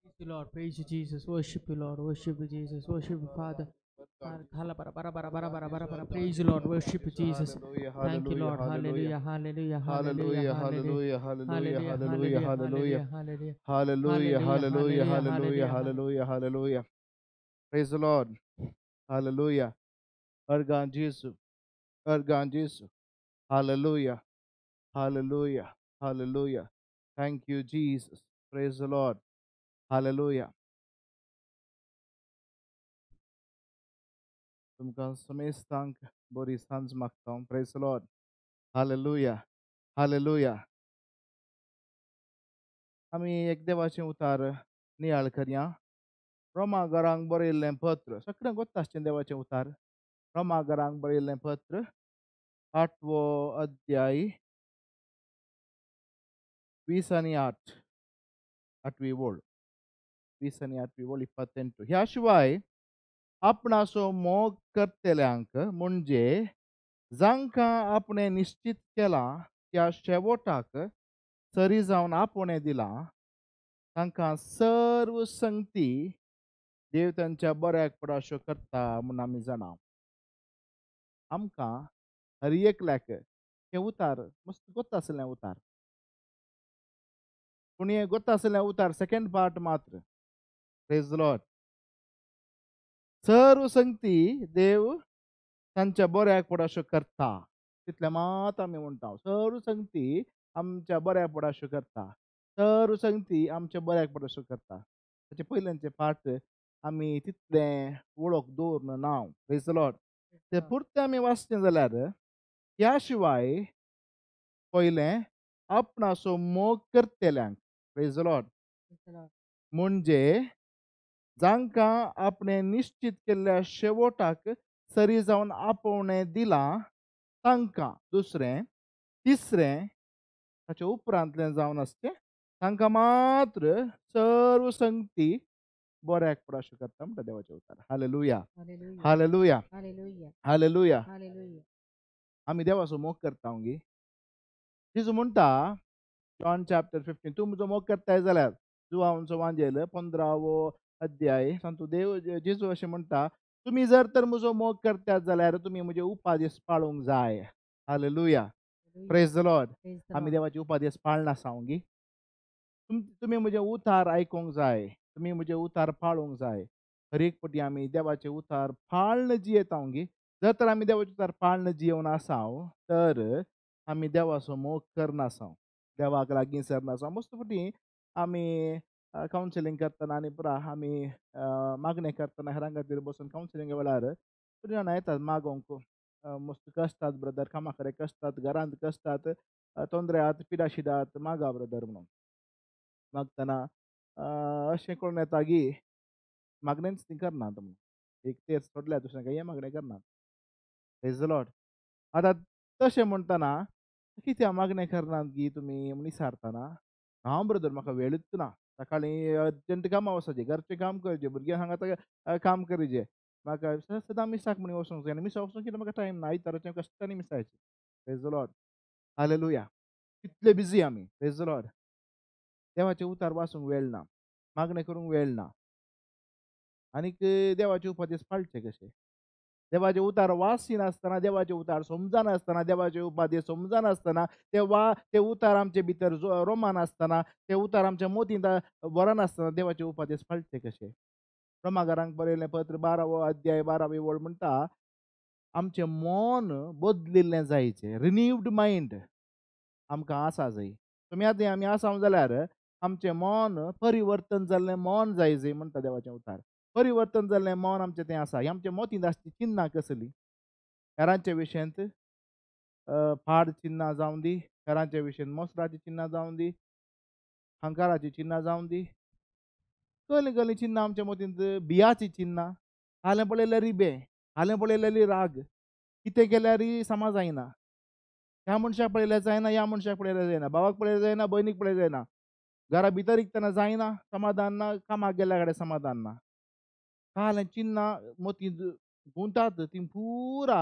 Praise you, Lord, praise you, Jesus, worship you, Lord, worship you, Jesus, worship you, Father. Praise you, Lord, worship you, Jesus. Thank you, Lord. Hallelujah, hallelujah, hallelujah, hallelujah, hallelujah, hallelujah, hallelujah, hallelujah, hallelujah, hallelujah, hallelujah, hallelujah, hallelujah. Praise the Lord. Hallelujah. हरगान Jesus, हरगान Jesus. Hallelujah, hallelujah, hallelujah. Thank you, Jesus. Praise the Lord. Hallelujah. तुमकां समेस्तांक बरी सांज मागता. Praise the Lord. Hallelujah, hallelujah. आमी एक देवाचें उतार नियाळ करया. रोमा घरांक बरयल्लें पत्र, सगळें गोत्ता आसचें देवाचें उतार. रोमा घरांक बरयल्लें पत्र 8वो अध्याय 20 आनी 8, 8वी वळ, 20 आनी 8वी वळ 28. ह्या शिवाय आपणाचो मोग करतल्यांक म्हणजे जांकां आपणें निश्चित केलां त्या शेवटाक सरी जावन आपणें दिलां तांकां सर्व संगती देव तांच्या बऱ्याक पडाश्यो करता म्हूण आमी जाणा. आमकां हर एकल्याक हें उतार मस्त गोत्ता आसलें उतार, पूण हें गोत्ता आसलें उतार सेकेंड पार्ट मात्र. Praise the Lord. सर्व संगती देव तांच्या बऱ्याक पड अश्यो करता. तितलें मात आमी म्हणटा, सर्व संगती आमच्या बऱ्याक पड अश्यो करता, सर्व संगती आमच्या बऱ्याक पड अश्यो करता. ताचे पयल्याचे पाठ आमी तितलें वळख दवरून नांव. प्रेज the Lord. ते पुरतें आमी वाचचें जाल्यार ह्या शिवाय पयलें आपणाचो मोग करतल्यांक. प्रेज the Lord. म्हणजे जांकां आपणें निश्चित केल्ल्या शेवटाक सरी जावन आपोवणें दिलां तांकां. दुसरें, तिसरें ताचे उपरांतलें जावन आसचें तांकां मात्र सर्व संगती बऱ्याक पड अशें करता म्हणटा देवाचें उतर. Hallelujah, hallelujah, hallelujah. आमी देवाचो मोग करता गी. जेजू म्हणटा जॉन चॅप्टर 15, तूं म्हजो मोग करताय जाल्यार जुवांचो वांजेल 15वो अध्याय सांतू देव जेजू अशें म्हणटा, तुमी जर तर म्हजो मोग करतात जाल्यार तुमी म्हजे उपादेश पाळूंक जाय. हालेलुया, प्रेज the Lord. आमी देवाचे उपादेश पाळना गी. तुमी म्हजे उतार आयकूंक जाय, तुमी म्हजे उतार पाळूंक जाय. हर एक पटी आमी देवाचे उतार पाळन जियेता गी. जर तर आमी देवाचे उतार पाळन जियोवन आसाव तर आमी देवाचो मोग करनासाव, देवाक लागीं सरनासाव. मस्त पटी आमी कावन्सिलींग करतना आनी पुरा आमी मागणें करतना हेरां खातीर बसून कावन्सिलिंगा वेळार थोडीं जाणां येतात मागोंक, मस्त कश्टात ब्रदर, कामा कडेन कश्टात, घरांत कश्टात, तोंदऱ्यात, पिडाशिडात, मागा ब्रदर म्हणून मागतना अशें करून येता की मागणेंच ती करनात म्हणून. एक तेच सोडल्या दुसऱ्यां काय हें मागणें करनात. प्रेज the Lord. आतां तशें म्हणटना कित्याक मागणें करनात गी तुमी म्हूण विचारतना, हांव ब्रदर म्हाका वेळूच ना, सकाळीं अर्जंट कामां वचपाचें, घरचें काम करचें, भुरग्यां सांगात काम करचें, म्हाका सदां मिसाक म्हूण वचूंक जाय आनी मिसाक वचूंक कितें म्हाका टायम ना, आयताराचें कश्टांनी मिसायचें. प्रेज the Lord, hallelujah. कितले बिजी आमी. प्रेज the Lord. देवाचें उतार वाचूंक वेळ ना, मागणें करूंक वेळ ना, आनीक देवाचे उपदेश पाळचे कशे? देवाचे उतार वाचिनासतना, देवाचे उतार समजनासतना, देवाचे उपादेश समजनासतना, ते वा ते उतार आमचे भितर रोमानासतना, ते उतार आमच्या मोतींत व्हरनासतना देवाचे उपादेश पाळचे कशे? रोमागारांक बरयलें पत्र 12वो अध्याय 12वी ओळ म्हणटा, आमचें मन बदलिल्लें जायचें, रिन्यूड मायंड आमकां आसा जाय. तुमी आतां आमी आसा जाल्यार आमचें मन परिवर्तन जाल्लें मन जाय जाय म्हणटा देवाचें उतार. परिवर्तन जाल्लें मन आमचें तें आसा. आमच्या मोतींत आसची चिन्नां कसलीं? हेरांच्या विशयांत फाड चिन्नां जावं दी, हेरांच्या विशयांत मोसराचीं चिन्नां जावं दी, हंकाराचीं चिन्नां जावं दी, कसलीं कसलीं चिन्नां आमच्या मोतींत, बियाचीं चिन्नां, हालें पळयल्यार रिबे, हालें पळयल्यार राग, कितें केल्यार समा जायना, ह्या मनशाक पळयल्यार जायना, ह्या मनशाक पळयल्यार जायना, भावाक पळयल्यार जायना, भयणीक पळयल्यार जायना, घरा भितर इकतना जायना, समाधान ना, कामाक गेल्या कडेन समाधान ना. काल चिन्नां मोतींत गुंतात ती पुरा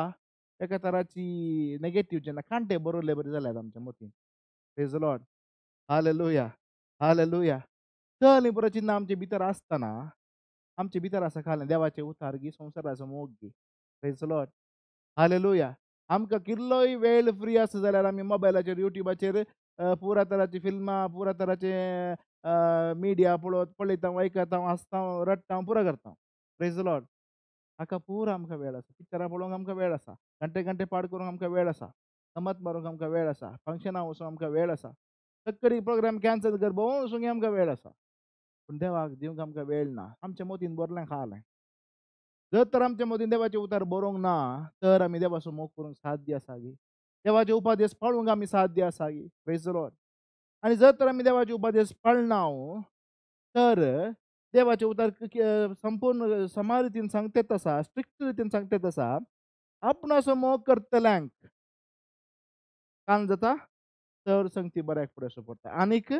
एका तराची नेगेटीव जेन्ना कांटे बरोवले बरें जाल्यात आमच्या मोतीन. प्रेज the Lord, hallelujah, hallelujah. तली पुरा चिन्नां आमचे भितर आसतना आमचे भितर आसा खालें देवाचें उतार गी, संवसाराचो मोग गी. प्रेज the Lord, hallelujah. आमकां कितलोय वेळ फ्री आसा जाल्यार आमी मोबायलाचेर युट्यूबाचेर पुरा तराची फिल्मां, पुरा तराचे मिडिया पळोवत पळयता, आयकता, हांसता, रडटा, पुरा करता. प्रेज the Lord. हाका पुरा आमकां वेळ आसा, पिक्चरां पळोवंक आमकां वेळ आसा, घंटे घंटे पाड करूंक आमकां वेळ आसा, गमत मारूंक आमकां वेळ आसा, फंक्शनां वचूंक आमकां वेळ आसा, सगळी प्रोग्राम कॅन्सल कर भोंवून वचूंक आमकां वेळ आसा, पूण देवाक दिवंक आमकां वेळ ना. आमच्या मोतीन बरलें खालें. जर तर आमच्या मोतीन देवाचें उतार बरोवंक ना तर आमी देवाचो मोग करूंक साध्य आसा गी, देवाचे उपादेश पाळूंक आमी साध्य आसा गी. प्रेज the Lord. आनी जर तर आमी देवाचे उपादेश पाळना तर देवाचे उतार संपूर्ण समा रितीन सांगतेत आसा, स्ट्रिक्ट रितीन सांगतेत आसा, आपणाचो मोग करतल्यांक कान जाता तर संगती बऱ्याक फुडें असो पडटा. आनीक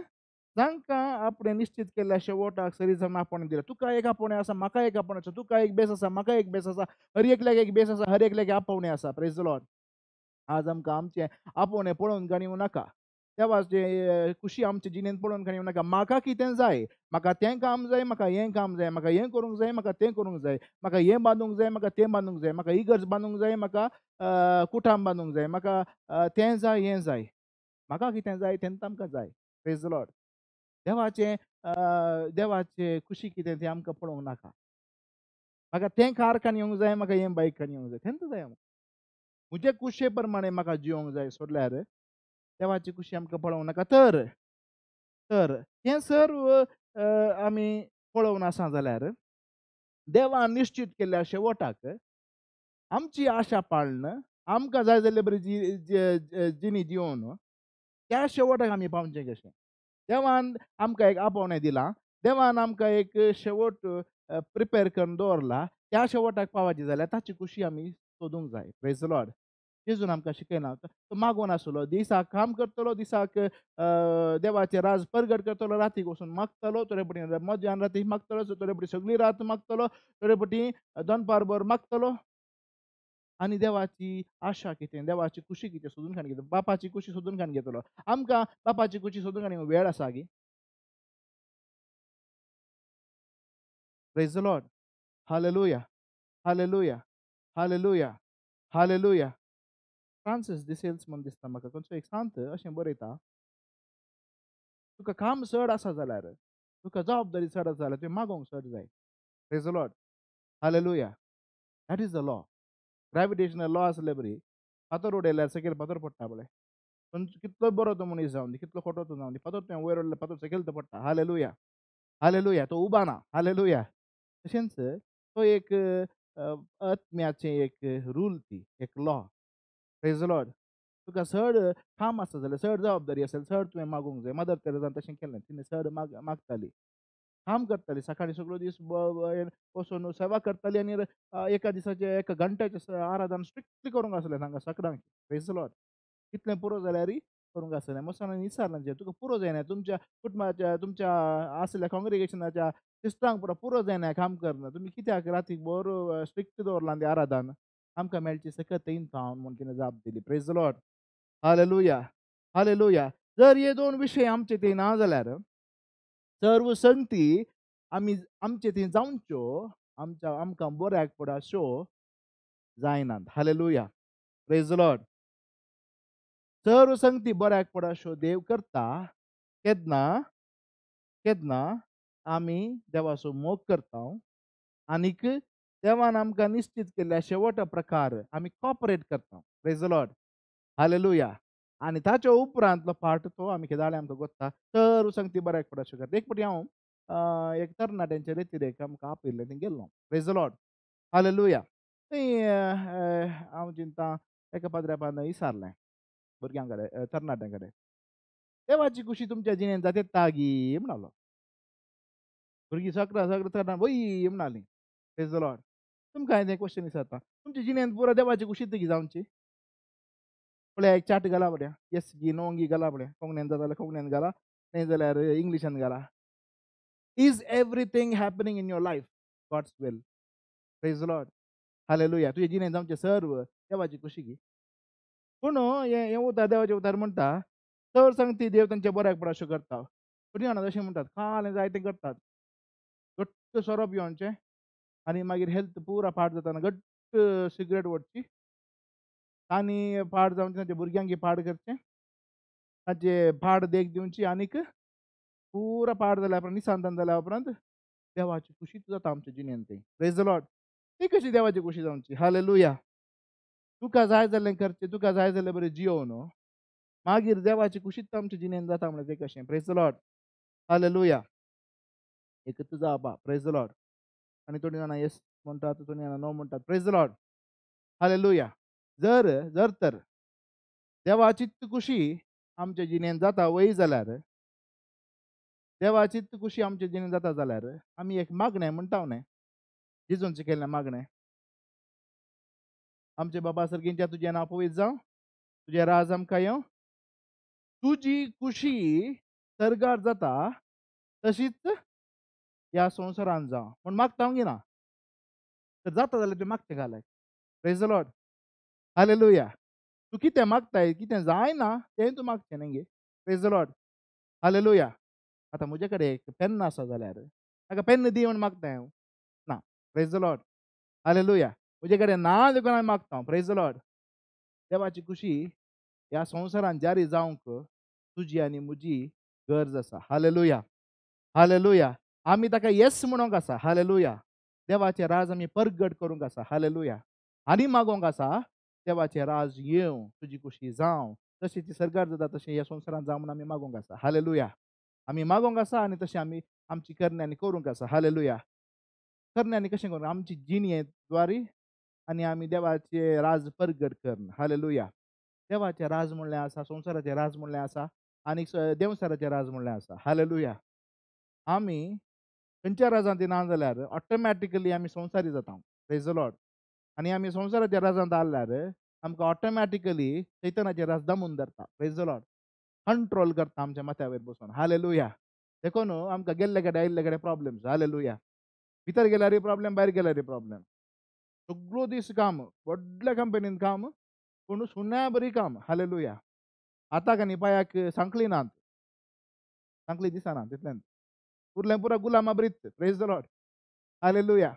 जांकां आपणें निश्चित केल्ल्या शेवटाक सरी जावन आपोवणें दिलां. तुका एक आपोवणें आसा, म्हाका एक आपोवणें आसा, तुका एक बेस आसा, म्हाका एक बेस आसा, हर एकल्याक एक बेस आसा, हर एकल्याक आपोवणें आसा. प्रेज the Lord. आज आमकां आमचें आपोवणें पळोवन गाणी नाका, देवाचे खुशी आमचे जिणेंत पळोवन गाणी नाका. म्हाका कितें जाय, म्हाका तें काम जाय, म्हाका हें काम जाय, म्हाका हें करूंक जाय, म्हाका तें करूंक जाय, म्हाका हें बांदूंक जाय, म्हाका तें बांदूंक जाय, म्हाका इगर्ज बांदूंक जाय, म्हाका कुटाम बांदूंक जाय, म्हाका तें जाय, हें जाय, म्हाका कितें जाय तेंच आमकां जाय. प्रेज the Lord. देवाचें देवाचे खुशी कितें तें आमकां पळोवंक नाका. म्हाका तें कारखान येवंक जाय, म्हाका हें बायकान येवंक जाय, तेंच जाय. म्हजे कुशे प्रमाणे म्हाका जिवंक जाय सोडल्यार देवाची कुशी आमकां पळोवंक नाका. तर तर हें सर्व आमी पळोवन आसा जाल्यार देवान निश्चित केल्ल्या शेवटाक आमची आशा पाळन आमकां जाय जाल्ले बरी जिणी जिवन त्या शेवटाक आमी पावचें कशें. देवान आमकां एक आपोवणें दिलां, देवान आमकां एक शेवट प्रिपेर करून दवरला, त्या शेवटाक पावाची जाल्यार ताची खुशी आमी सोदूंक जाय. Praise the Lord. जेजून आमकां शिकयना, तो मागून आसलो, दिसाक काम करतलो, दिसाक देवाचें राज परगट करतलो, रातीक वचून मागतलो, थोडे पटी मध्यान रातीक मागतलो, थोडे पटी सगळी रात मागतलो, थोडे पटी दनपार भर मागतलो. आनी देवाची आशा कितें, देवाची खुशी कितें सोदून काडून घेतलो, बापाची खुशी सोदून काडून घेतलो. आमकां बापाची खुशी सोदून काडूंक वेळ आसा गी? Praise the Lord. Hallelujah, hallelujah, hallelujah, hallelujah. Francis de Sales म्हूण दिसता म्हाका खंयचो एक सांत अशें बरयता, तुका काम चड आसा जाल्यार, तुका जबाबदारी चड आसा जाल्यार तुवें मागोवंक चड जाय. Praise the Lord. Hallelujah. That is the law. Gravitational law आसले बरी, फातर उडयल्यार सकयल फातर पडटा पळय, पूण कितलो बरो तो मनीस जावन दी, कितलो खोटो तो जावन दी, फातर तुवें वयर उडयल्यार फातर सकयल तो पडटा. Hallelujah, hallelujah. तो उबा ना. हालेलुया. तशेंच तो एक आत्म्याचें एक रूल, ती एक लॉ. Praise the Lord. तुका चड काम आसा जाल्यार, चड जबाबदारी आसा जाल्यार चड तुवें मागूंक जाय. मदर तेरेजान तशें केलें, तिणें चड मागताली, काम करताली, सकाळी सगळो दीस वचून सेवा करताली आनी एका दिसाचें एका घंट्याचें आराधन स्ट्रिक्टली करूंक आसलें तांकां सगळ्यांक. Praise the Lord. कितलें पुरो जाल्यार करूंक आसलें. मोसांनी विचारलें, तुका पुरो जायना, तुमच्या कुटुंबाच्या, तुमच्या आसल्या काँग्रिगेशनाच्या सिस्टरांक पुरो पुरो जायना काम करना, तुमी कित्याक रातीक बरो स्ट्रिक्ट दवरलां तें आराधन, आमकां मेळची सकत हांव म्हूण तिणें जाप दिली. Praise the Lord. Hallelujah, hallelujah. जर हे दोन विशय आमचे थंय ना जाल्यार सर्व संगती आमी आमचे थंय जावच्यो, आमच्या आमकां बऱ्याक पड अश्यो जायनात. हालेलुया. Praise the Lord. सर्व संगती बऱ्याक पड अश्यो देव करता केन्ना, केन्ना आमी देवाचो मोग करता आनीक देवान आमकां निश्चित केल्ल्या शेवटा प्रकार आमी कॉपरेट करता. Praise the Lord. Hallelujah. आनी ताच्या उपरांतलो पार्ट तो आमी केदाळे आमकां गोत्ता, सर्व संगती बऱ्याक पड अश्यो करता. एक फावटी हांव एक तरणाट्यांचे रेतिरेक आमकां आपयल्लें, थंय गेल्लो. Praise the Lord. Hallelujah. थंय हांव चिंता एका पाद्र्यापान विचारलें भुरग्यां कडेन, तरणाट्यां कडेन, देवाची खुशी तुमच्या जिणेंत जाता तागी म्हणालो. भुरगीं सगळं सगळं तरणाट वय म्हणालीं. Praise the Lord. तुमकां हांवें क्वेश्चन विचारता, तुमच्या जिणेंत पुरा देवाची खुशी ती जावची? पळया एक चाट घाला पळया, येस गी नो गी घाला पळया, कोंकण्यान जाता जाल्यार कोंकण्यान घाला, न्हय जाल्यार इंग्लिशान घाला. Is everything happening in your life God's will? Praise the Lord. Hallelujah. तुजे जिणेंत जावचें सर्व देवाची खुशी गी? पूण हें उतार देवाचें उतार म्हणटा, तर सांगती देव तांच्या बऱ्याक पड अशें करता. थोडीं जाणां अशें म्हणटात, काल जायतें करतात, घट्ट सोरो पिवनचें आनी मागीर हेल्थ पुरा पाड जाताना घट्ट सिगरेट ओडची आनी पाड जावन तांच्या भुरग्यांक पाड करचें, तांचे पाड देख दिवची आनीक पुरा पाड जाल्या उपरांत निसांतान जाल्या उपरांत देवाची खुशीच जाता आमच्या जिणेंत ती. Praise the Lord. ती कशी देवाची खुशी जावची? हालेलुया. तुका जाय जाल्लें करचें, तुका जाय जाल्लें बरें जियोव न्हू, मागीर देवाची खुशीच आमच्या जिणेंत जाता म्हणल्यार तें कशें? Praise the Lord. Hallelujah. एक तुजो आबा. Praise the Lord. आनी थोडीं जाणां येस म्हणटात, थोडीं जाणां नो म्हणटात. Praise the Lord. Hallelujah. जर जर तर देवाची खुशी आमच्या जिणेंत जाता वय जाल्यार, देवाची खुशी आमच्या जिणेंत जाता जाल्यार आमी एक मागणें म्हणटा न्हय, जेजून शिकयल्लें मागणें, आमचे बाबा सर्गींच्या तुजें नांव पवित्र जावं, तुजें राज आमकां येवं, तुजी खुशी सर्गार जाता तशीच ह्या संवसारान जावं म्हूण मागता गी ना, तर जाता जाल्यार तुवें मागचें घालाय. Praise the Lord. Hallelujah. तूं कितें मागताय, कितें जायना तें तूं मागचें न्ही गे. Praise the Lord. Hallelujah. आतां म्हजे कडेन एक पेन्न आसा जाल्यार म्हाका पेन्न दी म्हूण मागता हांव ना. Praise the Lord. Hallelujah. म्हजे कडेन ना देखून हांव मागता. Praise the Lord. देवाची खुशी ह्या संवसारान जारी जावंक तुजी आनी म्हजी गरज आसा. हालेलुया. हालेलुया. आमी ताका येस म्हणूंक आसा. हालेलुया. देवाचें राज आमी परगट करूंक आसा. हालेलुया. आनी मागोंक आसा देवाचें राज येवं, तुजी खुशी जावं, जशें ती सरकार जाता तशें ह्या संवसारांत जावं म्हूण आमी मागोंक आसा. हालेलुया. आमी मागोंक आसा आनी तशें आमी आमची करण्यांनी करूंक आसा. हालेलुया. करण्यांनी कशें करूंक? आमची जिणये द्वारी आनी आमी देवाचें राज परगट करून. हालेलुया. देवाचें राज म्हणलें आसा, संवसाराचें राज म्हणलें आसा आनी देवसाराचें राज म्हणलें आसा. हालेलुया. आमी खंयच्या राजांत ना जाल्यार ऑटोमॅटिकली आमी संवसारी जाता. Praise the Lord. आनी आमी संवसाराच्या राजांत आसल्यार आमकां ऑटोमॅटिकली सैतानाचें राज दमून धरता. Praise the Lord. Control करता आमच्या माथ्या वयर बसून. हालेलुया. देखून आमकां गेल्ले कडेन आयिल्ले कडेन प्रॉब्लम्स. हालेलुया. भितर गेल्यारय प्रॉब्लम, भायर गेल्यारय प्रॉब्लम. सगळो दीस काम, व्हडल्या कंपनीन काम, पूण सुण्या बरी काम. हालेलुया. आतां आनी पांयाक सांखळी नात, सांखळी दिसना तितल्यान उरलें पुरा गुलामा ब्रीत. Praise the Lord. Hallelujah.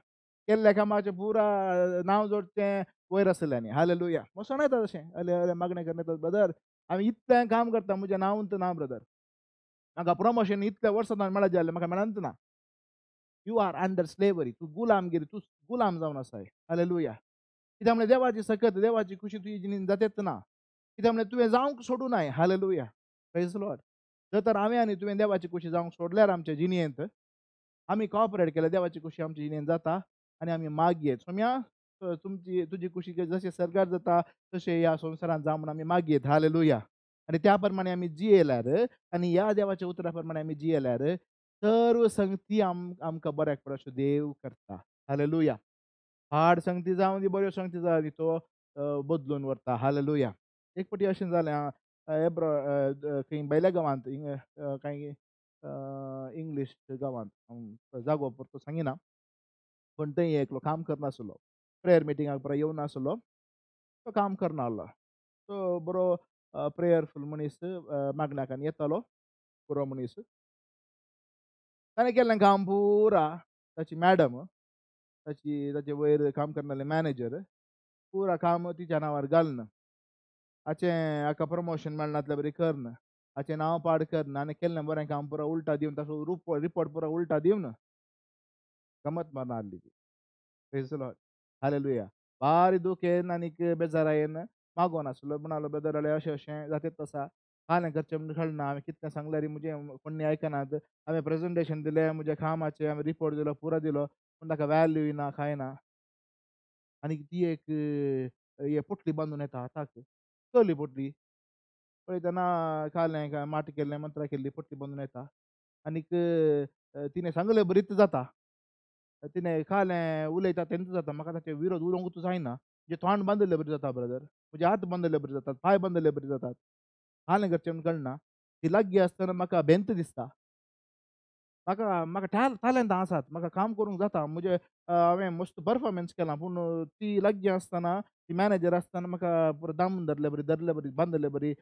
केल्ल्या कामाचें पुरा नांव जोडचें वयर आसलें आनी. हालेलुया. मसोण येता तशें अले अले मागणें करून येता, ब्रदर हांवें इतलें काम करता, म्हजें नांव ना ब्रदर, म्हाका प्रमोशन इतल्या वर्सां मेळत जालें, म्हाका मेळत ना. You are under slavery. तूं गुलामगिरी, तूं गुलाम जावन आसाय. हालेलुया. कित्याक म्हणल्यार देवाची सकत, देवाची खुशी तुजी जिणेंत जातेच ना. कित्याक म्हणल्यार तुवें जावंक सोडूं नाय. हालेलुया. Praise the Lord. जर तर हांवें आनी तुवें देवाची खुशी जावंक सोडल्यार आमच्या जिणेंत आमी कॉपरेट केल्यार देवाची खुशी आमच्या जिणेंत जाता आनी आमी मागयेत सोम्या तुमची तुजी खुशी जशें सरकार जाता तशें ह्या संवसारांत जावं म्हूण आमी मागयेत. हालेलुया. आनी त्या प्रमाणे आमी जियेल्यार आनी ह्या देवाच्या उतरा प्रमाणे आमी जियेल्यार सर्व संगती आमकां बऱ्याक पडटा अशें देव करता. हालेलुया. हाड संगती जावं दी, बऱ्यो संगती जावं दी, तो बदलून व्हरता. हालेलुया. एक फावटी अशें जालें, खंय भायल्या गांवांत, कांय इंग्लीश गांवांत, जागो परतो सांगिना, पूण थंय एकलो काम करनासलो, प्रेयर मिटिंगाक पुरा येवनासलो, तो काम करनासलो. तो बरो प्रेयरफूल मनीस, मागण्याक आनी येतालो बरो मनीस. ताणें केल्लें काम पुरा ताची मॅडम, ताची ताचे वयर काम करनासले मॅनेजर, पुरा काम तिच्या नांवार घालून हाचें हाका प्रमोशन मेळनातल्या बरी करून, हाचें नांव पाड करून आनी केल्लें बरें काम पुरा उल्टा दिवन, ताचो रिपोर्ट पुरा उल्टा दिवन गमत मारून हाडली ती. Praise the Lord. Hallelujah. भारी दूख येन आनीक बेजारा येन मागोन आसलो, म्हणालो ब्रदर अले अशें अशें जातेच आसा, हांवें करचें म्हूण कळना, हांवें कितलें सांगल्यार म्हजें कोण्णी आयकनात, हांवें प्रेजेंटेशन दिलें म्हज्या कामाचें, हांवें रिपोर्ट दिलो, पुरा दिलो, पूण ताका वॅल्यू ना कांय ना. आनी ती एक हे पोटली बांदून येता हाताक, कसली पोटली पळयतना कालें काय माट केल्लें मंत्रां केल्ली पोटली बांदून येता आनीक तिणें सांगलें बरीच जाता, तिणें कालें उलयता तेन्ना जाता, म्हाका ताचे विरोध उलोवंकूच जायना, म्हणजे तोंड बांदिल्ले बरी जाता ब्रदर, म्हजे हात बांदिल्ले बरी जातात, पांय बांदिल्ले बरी जातात, हालें करचें म्हूण कळना. ती लागीं आसतना म्हाका बेंत दिसता, म्हाका म्हाका टॅलंट आसात, म्हाका काम करूंक जाता, म्हजें हांवें मस्त परफॉर्मन्स केलां, पूण ती लागीं आसतना ती मॅनेजर आसतना म्हाका पुरो दामून धरले बरी, धरले बरी, बांदिल्ले बरी,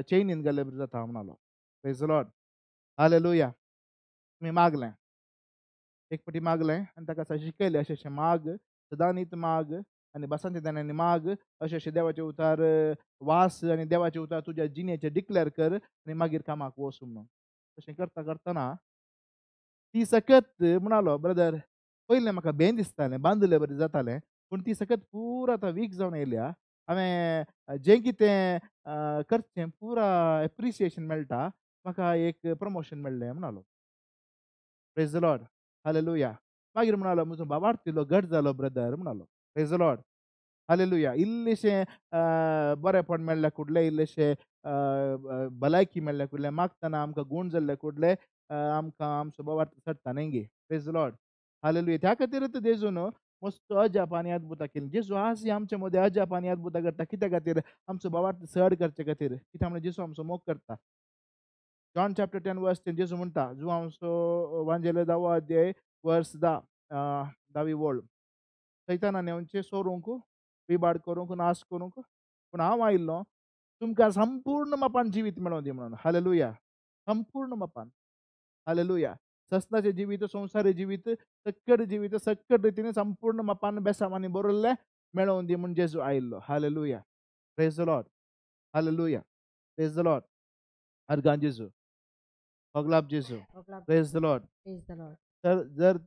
चेनीन गेल्ले बरी जाता म्हणालो. Praise the Lord. Hallelujah. तुमी मागलें, एक फावटी मागलें आनी ताका शिकयलें अशें अशें माग, सदांनीत माग आनी बसांच्या दाण्यांनी माग, अशें अशें देवाचें उतार वास आनी देवाचें उतार तुज्या जिणेचें डिक्लेर कर आनी मागीर कामाक वच म्हणून. तशें करता करतना ती सकत म्हणालो, ब्रदर पयलें म्हाका बेन दिसतालें, बांदिल्ले बरें जातालें, पूण ती सकत पुरा आतां वीक जावन येयल्या, हांवें जें कितें करचें पुरा एप्रिसिएशन मेळटा, म्हाका एक प्रमोशन मेळ्ळें म्हणालो. Praise the Lord. Hallelujah. मागीर म्हणालो, म्हजो बाबार्थ इल्लो घट जालो ब्रदर म्हणालो. Praise the Lord. Hallelujah. इल्लेशें बरेंपण मेळ्ळें कुडलें, इल्लेशें भलायकी मेळ्ळें कुडलें, मागतना आमकां गूण जाल्ले कुडले, आमकां आमचो बाबार्थ चडटा न्ही गे. Praise the Lord. Hallelujah. त्या खातीरच जेजून मस्त अजाप आनी अद्भुतां केलीं. जेजू आज आमचे मदें अजाप आनी अद्भुतां करता, कित्या खातीर? आमचो बाबार्थ चड करचे खातीर. कित्याक म्हणल्यार जेजू आमचो मोग करता. जॉन चॅप्टर 10 वर्स 10 जेजू म्हणटा, जुआंवचो वांजेले 10वो अध्याय वर्स 10 धावी वळ, सैताना नेवचे सोरूंक, विबाड करूंक, नाश करूंक, पूण हांव आयिल्लो तुमकां संपूर्ण मापान जिवीत मेळोवन दी म्हणून. हालेलुया. संपूर्ण मापान. हालेलुया. ससनाचें जिवीत, संवसारी जिवीत, सक्कड जिवीत, सक्कड रितीन संपूर्ण मापान बेसांवांनी बरयल्लें मेळोवन दी म्हूण जेजू आयिल्लो. Hallelujah. Praise the Lord. Hallelujah. Praise the Lord. अर्गां जेजू, पगलाप जेजू. Praise the Lord. तर जर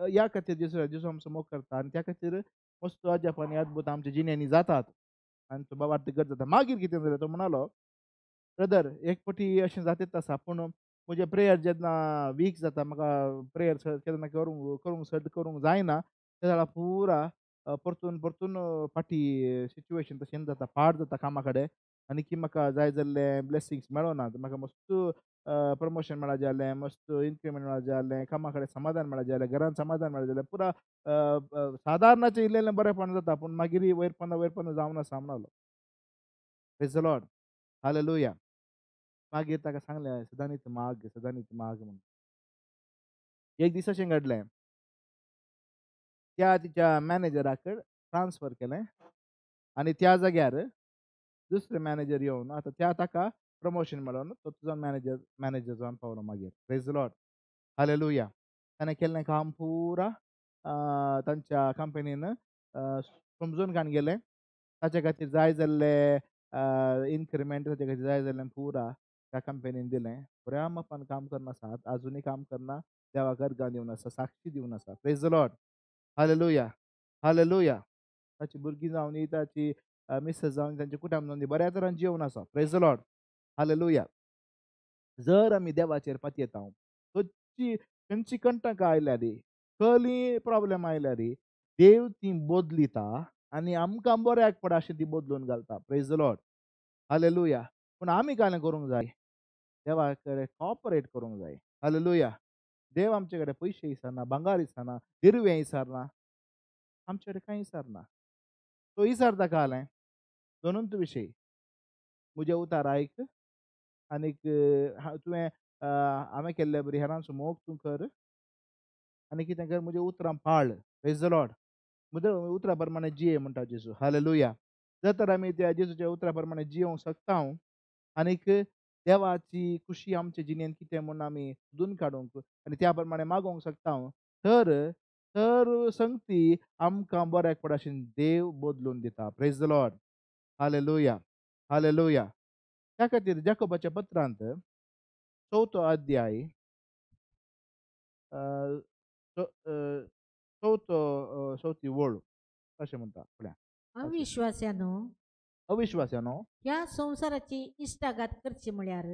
ह्या खातीर जेजू जेजू आमचो मोग करता आनी त्या खातीर मस्त अजाप आनी अद्भुत आमच्या जिण्यांनी जातात आनी तो बाबा गरज जाता. मागीर कितें जालें, तो म्हणालो ब्रदर एक फावटी अशें जातेच आसा, पूण म्हजें प्रेयर जेन्ना वीक जाता, म्हाका प्रेयर केन्ना करूंक करूंक सट करूंक जायना, ते जाल्यार पुरा परतून परतून फाटीं सिच्युएशन तशें जाता, पाड जाता कामा कडेन आनी की म्हाका जाय जाल्ले ब्लेसिंग्स मेळना, म्हाका मस्त प्रमोशन मेळा जालें, मस्त इन्क्रिमेंट मेळा जालें, कामा कडेन समाधान मेळा जालें, घरान समाधान मेळा जालें, पुरा सादारणाचें इल्लें बरेंपण जाता, पूण मागीर वयर पंदा वयर पंदा जावन आसा म्हणालो. Praise the Lord, hallelujah. मागीर ताका सांगलें सदांच माग, सदांच माग म्हणून. एक दीस अशें घडलें, त्या तिच्या मॅनेजराक ट्रान्सफर केलें आनी त्या जाग्यार दुसरे मॅनेजर येवन आतां त्या ताका प्रमोशन मेळोन तो तुजो मॅनेजर मॅनेजर जावन पावलो मागीर. Praise the Lord, hallelujah. ताणें केल्लें काम पुरा तांच्या कंपनीन समजून काडून गेलें, ताच्या खातीर जाय जाल्ले इन्क्रिमेंट ताच्या खातीर जाय जाल्लें पुरा त्या कंपनीन दिलें. बऱ्या मापान काम करना आसा, आजुनूय काम करना, देवाक अर्गां दिवन आसा, साक्षी दिवन आसा. Praise the Lord, hallelujah, hallelujah. ताची भुरगीं जावन ताची मिसेस जावन तांचे कुटुंब जावन बऱ्या तरान जिवन आसा. Praise the Lord, hallelujah. जर आमी देवाचेर पातयेता, खंयची खंयची कंटकां आयल्यार, कसली प्रॉब्लेम आयल्यार देव ती बदलिता आनी आमकां बऱ्याक पडा अशें ती बदलून घालता. Praise the Lord, hallelujah. पूण आमी कांय करूंक जाय, देवा कडेन कॉपरेट करूंक जाय. हालेलुया. देव आमचे कडेन पयशे विसरना, भांगार विसरना, दिरवें विसरना, आमचे कडेन कांय विसरना. तो विसरता कालें दोनूच विशय, म्हजें उतार आयक आनीक तुवें हांवें केल्ले बरी हेरांचो मोग तूं कर आनी कितें कर, म्हज्या उतरां पाळ. प्रेज the Lord, म्हज्या उतरां प्रमाणे जिये म्हणटा जेजू. हालेलुया. जर तर आमी त्या जेजूच्या उतरां प्रमाणे जियोंक शकता आनीक देवाची खुशी आमचे जिणेंत कितें म्हूण आमी सोदून काडूंक आनी त्या प्रमाणे मागोवंक शकता तर तर संगती आमकां बऱ्याक पड अशें देव बदलून दिता. Praise the Lord, hallelujah, hallelujah. त्या खातीर जाकोबाच्या पत्रांत चवथो अध्याय चवथो चवथी वळ अशें म्हणटा फुडें. अविश्वास्यानो, अविश्वास्यानो, ह्या संवसाराची इश्टागत करची म्हळ्यार,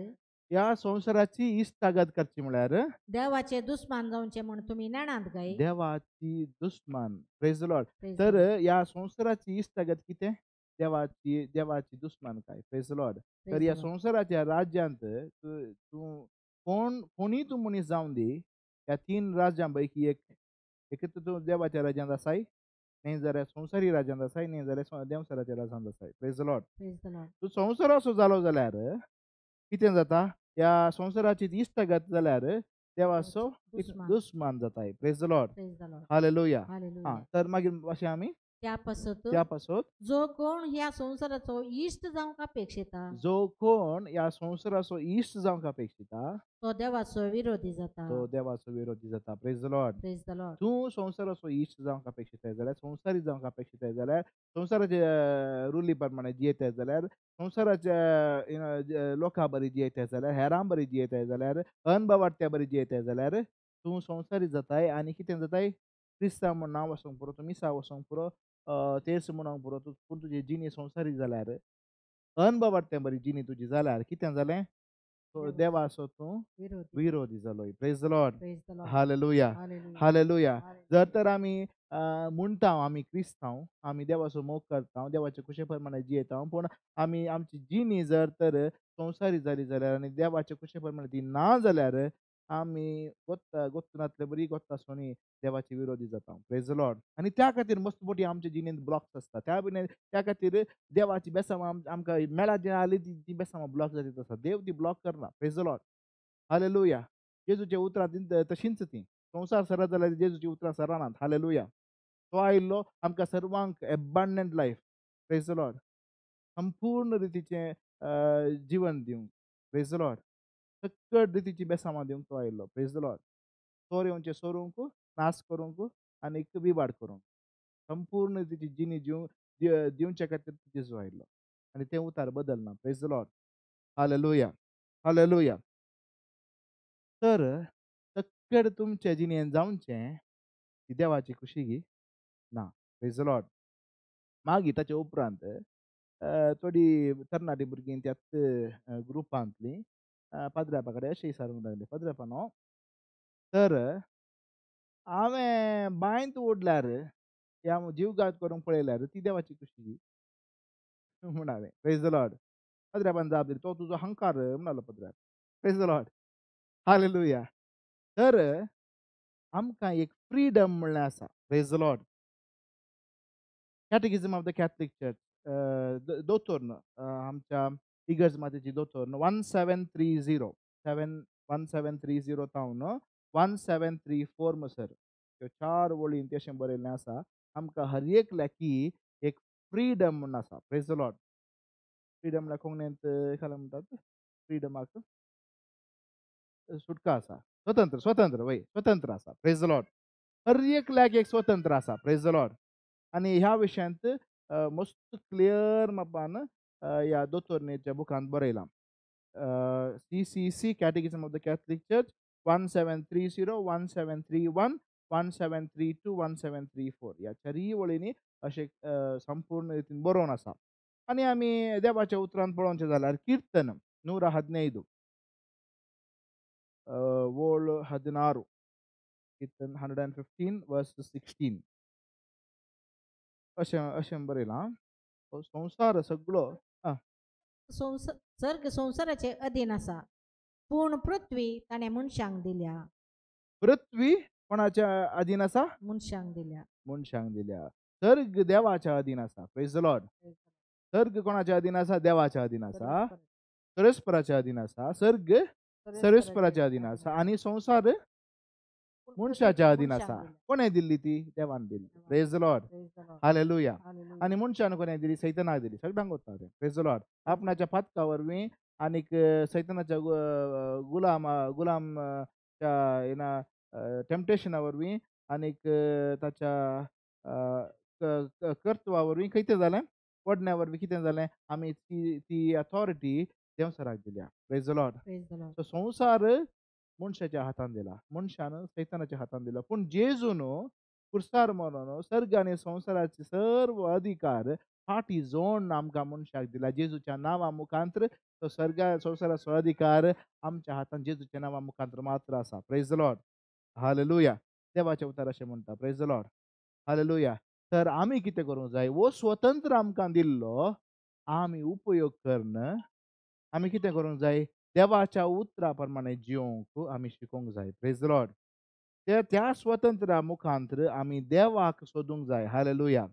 ह्या संवसाराची इश्टागत करची म्हळ्यार देवाचे दुस्मान जावचे म्हूण तुमी नेणात काय? देवाची दुस्मान. Praise the Lord. तर ह्या संवसाराची इश्टागत कितें? देवाची देवाची दुस्मान काय? Praise the Lord. तर ह्या संवसाराच्या राज्यांत तूं कोण कोणीय तूं मनीस जावन दी, ह्या तीन राज्यां पैकी एक एक तूं देवाच्या राज्यांत आसाय, न्ही जाल्यार संवसारी राज्यांत आसाय, न्ही जाल्यार देंवसाराच्या राज्यांत आसाय. Praise the Lord. तूं संवसाराचो जालो जाल्यार कितें जाता? ह्या संवसाराची इश्टागत जाल्यार देवाचो दुस्मान जाताय. Praise the Lord, hallelujah. हां, तर मागीर अशें आमी त्या पासत, त्या पासत जो कोण ह्या संवसाराचो इश्ट जावंक अपेक्षिता, जो कोण ह्या संवसाराचो इश्ट जावंक अपेक्षिता तो देवाचो विरोधी जाता, तो देवाचो विरोधी जाता. Praise the Lord, praise the Lord. तूं संवसाराचो इश्ट जावंक अपेक्षिताय जाल्यार, संवसारी जावंक अपेक्षिताय जाल्यार, संवसाराच्या रुली प्रमाणे जियेताय जाल्यार, संवसाराच्या लोकां बरी जियेताय जाल्यार, हेरां बरी जियेताय जाल्यार, अनभावार्थ्या बरी जियेताय जाल्यार तूं संवसारी जाताय आनी कितें जाताय? क्रिस्तांव म्हूण नांव आसूंक पुरो, तूं मिसा वचोंक पुरो, तेर्स म्हणूंक पुरो, तूं पूण तुजी जिणी संवसारी जाल्यार, अनभावार्थ्या बरी जिणी तुजी जाल्यार कितें जालें? देवाचो तूं विरोधी जालो. Praise the Lord, hallelujah, hallelujah. जर तर आमी म्हणटा आमी क्रिस्तांव, आमी देवाचो मोग करता, देवाचे खुशे प्रमाणे जियेता, पूण आमी आमची जिणी जर तर संवसारी जाली जाल्यार आनी देवाचे खुशे प्रमाणे ती ना जाल्यार आमी गोत्तनांतले बरी गोत्ता आसून देवाचे विरोधी जाता. Praise the Lord. आनी त्या खातीर मस्त मोटी आमच्या जिणेंत ब्लॉक्स आसता. त्या खातीर देवाची बेसांवां आमकां मेळा जी आली ती बेसांवां ब्लॉक जाता आसा. देव ती ब्लॉक करना. Praise the Lord, hallelujah. जेजूच्या उतरां तशींच ती संवसार सरत जाल्यार जेजूची उतरां सरनात. हालेलुया. तो आयिल्लो आमकां सर्वांक abundant life. Praise the Lord. संपूर्ण रितीचें जिवन दिवंक. Praise the Lord. सक्कट रितीची बेसांवां दिवंक तो आयिल्लो. Praise the Lord. चोर येवचें सोरूंक, नाश करूंक आनी विवाड करूंक, संपूर्ण रितीची जिणी दिवच्या खातीर जेजू आयिल्लो आनी तें उतार बदलना. Praise the Lord, hallelujah, hallelujah. तर फुकट तुमचे जिणेन जावचें ही देवाची खुशी गी ना. Praise the Lord. मागीर ताचे उपरांत थोडी तरणाटी भुरगीं त्याच ग्रुपांतलीं पाद्र्यापा कडेन अशें विचारूंक लागली, पाद्र्यापा न्हू तर हांवें बांयंत उडल्यार या जीवघात करूंक पळयल्यार ती देवाची खुशी म्हणालें. Praise the Lord. पाद्र्यापान जाप दिली, तो तुजो हंकार म्हणालो पाद्र्याप. Praise the Lord. Hallelujah. तर आमकां एक फ्रीडम म्हणलें आसा. Praise the Lord. Catechism of the Catholic Church दोतोर्न, आमच्या इगर्ज मातेची दोतोर्न 1730 1730 तावन 1734 मसर ह्यो चार वळीन अशें बरयल्लें आसा. आमकां हर एकल्याकी एक फ्रीडम म्हूण आसा. Praise the Lord. Freedom म्हळ्यार कोंकणींत काय म्हणटात? फ्रीडमाक सुटका आसा, स्वतंत्र, स्वतंत्र वय, स्वतंत्र आसा. Praise the Lord. हर एकल्याक एक स्वतंत्र आसा. Praise the Lord. आनी ह्या विशयांत मस्त क्लियर मापान ह्या दोतोर्नेच्या बुकांत बरयलां. CCC Catechism of the Catholic Church 1730 1731 1732 1734 ह्या चारूय वळींनी अशें संपूर्ण रितीन बरोवन आसा. आनी आमी देवाच्या उतरान पळोवचें जाल्यार कीर्तन 115 वोळ 16, कीर्तन 115 वर्स 16 अशें अशें बरयलां. संवसार सगळो सर्ग संवसाराचे अधीन आसा, पूण पृथ्वी ताणें मनशांक दिल्या. पृथ्वी कोणाच्या अधीन आसा? मनशांक दिल्या. मनशांक दिल्या. सर्ग देवाच्या अधीन आसा. Praise the Lord. सर्ग कोणाच्या अधीन आसा? देवाच्या अधीन आसा, सरस्पराच्या अधीन आसा. सर्ग सरस्पराच्या अधीन आसा आनी संवसार मनशाच्या अधीन आसा. कोणें दिल्ली ती? देवान दिल्ली. Praise the Lord. Hallelujah. आनी मनशान कोणें दिली? सैतानाक दिली. सगळ्यांक वता तें. Praise the Lord. आपणाच्या पातका वरवीं आनीक सैतानाच्या गुलाम गुलामच्या येना टेम्पटेशना वरवीं आनीक ताच्या कर्तवा वरवीं कितें जालें? वडण्या वरवीं कितें जालें? आमी ती ती अथॉरिटी देंवचाराक दिल्या. Praise the Lord. सो संवसार मनशाच्या हातान दिला, मनशान सैतानाच्या हातान दिला. पूण जेजून कुर्सार मरोन सर्ग आनी संवसाराचे सर्व अधिकार फाटी जोडून आमकां मनशाक दिला. जेजूच्या नांवा मुखांत्र तो सर्ग संवसाराचो अधिकार आमच्या हातान जेजूच्या नांवा मुखांत्र मात्र आसा. Praise the Lord. Hallelujah. देवाचें उतर अशें म्हणटा. Praise the Lord. Hallelujah. तर आमी कितें करूंक जाय? हो स्वतंत्र आमकां दिल्लो आमी उपयोग करन आमी कितें करूंक जाय? देवाच्या उतरा प्रमाणे जिवंक आमी शिकोवंक जाय. Praise the Lord. त्या स्वतंत्रा मुखांत्र आमी देवाक सोदूंक जाय. हालेलुया.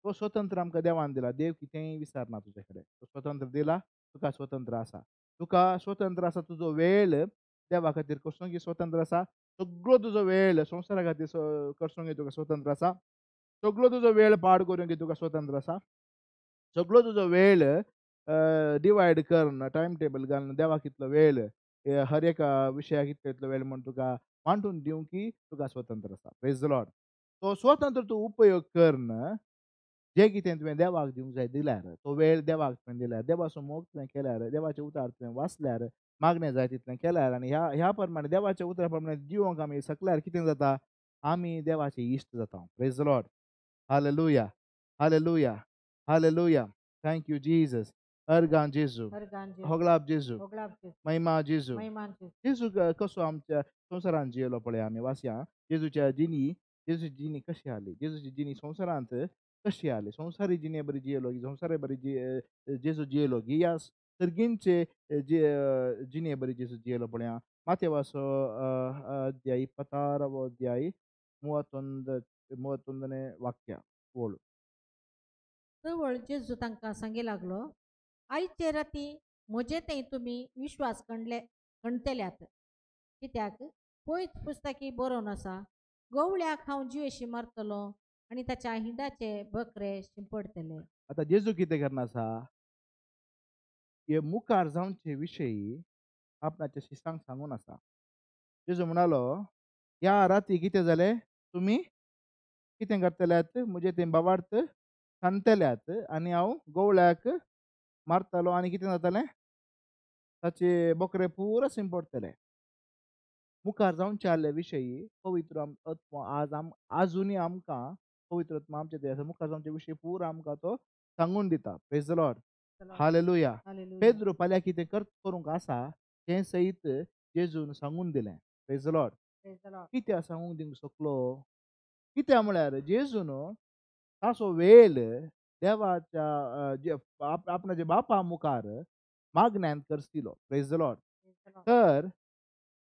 तो स्वतंत्र आमकां देवान दिला. देव कितेंय विचारना तुजे कडेन. तो स्वतंत्र दिला, तुका स्वतंत्र आसा, तुका स्वतंत्र आसा. तुजो वेळ देवा खातीर कसोंगी स्वतंत्र आसा. सगळो तुजो वेळ संवसारा खातीर कसोंगी तुका स्वतंत्र आसा. सगळो तुजो वेळ पाड करूंक तुका स्वतंत्र आसा. सगळो तुजो वेळ डिवायड करन, टायम टेबल घालून देवाक कितलो वेळ, हर एका विशयाक इतलो इतलो वेळ म्हूण तुका वांटून दिवंक की तुका स्वतंत्र आसा. Praise the Lord. तो स्वतंत्र तूं उपयोग करन जे कितें तुवें देवाक दिवंक जाय दिल्यार, तो वेळ देवाक तुवें दिल्यार, देवाचो मोग तुवें केल्यार, देवाचें उतार तुवें वाचल्यार, मागणें जाय तितलें केल्यार आनी ह्या ह्या प्रमाणे देवाच्या उतरा प्रमाणे दिवंक आमी सकल्यार कितें जाता? आमी देवाचे इश्ट जाता. Praise the Lord. Hallelujah. Hallelujah. Hallelujah. Thank you Jesus. अर्गां जेजू, होगळाप जेजू, महिमा जेजू. जेजू कसो आमच्या संवसारांत जियेलो पळय आमी वाचया. जेजूच्या जिणी, जेजूची जिणी कशी आली? जेजूची जिणी संवसारांत कशी आली? संवसारी जिणे बरी जियेलो की संवसारे बरी जेजू जियेलो की ह्या सर्गींचे जिणे बरी जेजू जियेलो पळया. मातेवाचो अध्याय 26 अध्याय 31 वाक्य ओळ. तवळ जेजू तांकां सांगी लागलो, आयचे राती म्हजे थंय तुमी विश्वास कणतल्यात, कित्याक पयत पुस्तकी बरोवन आसा, गवळ्याक हांव जिवेशी मारतलो आनी ताच्या हिंडाचे बकरे शिंपडतले. आतां जेजू कितें करना आसा? हे मुखार जावचे विशयी आपणाच्या शिसांक सांगून आसा. जेजू म्हणालो, ह्या राती कितें जालें? तुमी कितें करतल्यात? म्हजे ते बाबार्थ सांगतल्यात आनी हांव गवळ्याक मारतालो आनी कितें जातालें? ताचे बोकरे पुरा शिंपडटले. मुखार जावचे आसले विशयी पवित्र आत्मो आज आजुनूय आमकां पवित्र आत्मा आमचे ते आसा, मुखार जावचे विशय पुरो आमकां तो सांगून दिता. Praise the Lord. Hallelujah. Pedro फाल्यां कितें करूंक आसा तें सयत जेजून सांगून दिलें. Praise the Lord. कित्याक सांगूंक दिवंक शकलो? कित्याक म्हळ्यार जेजून ताचो वेळ देवाच्या आपणाच्या बापा मुखार मागण्यान करसिलो. Praise the Lord. तर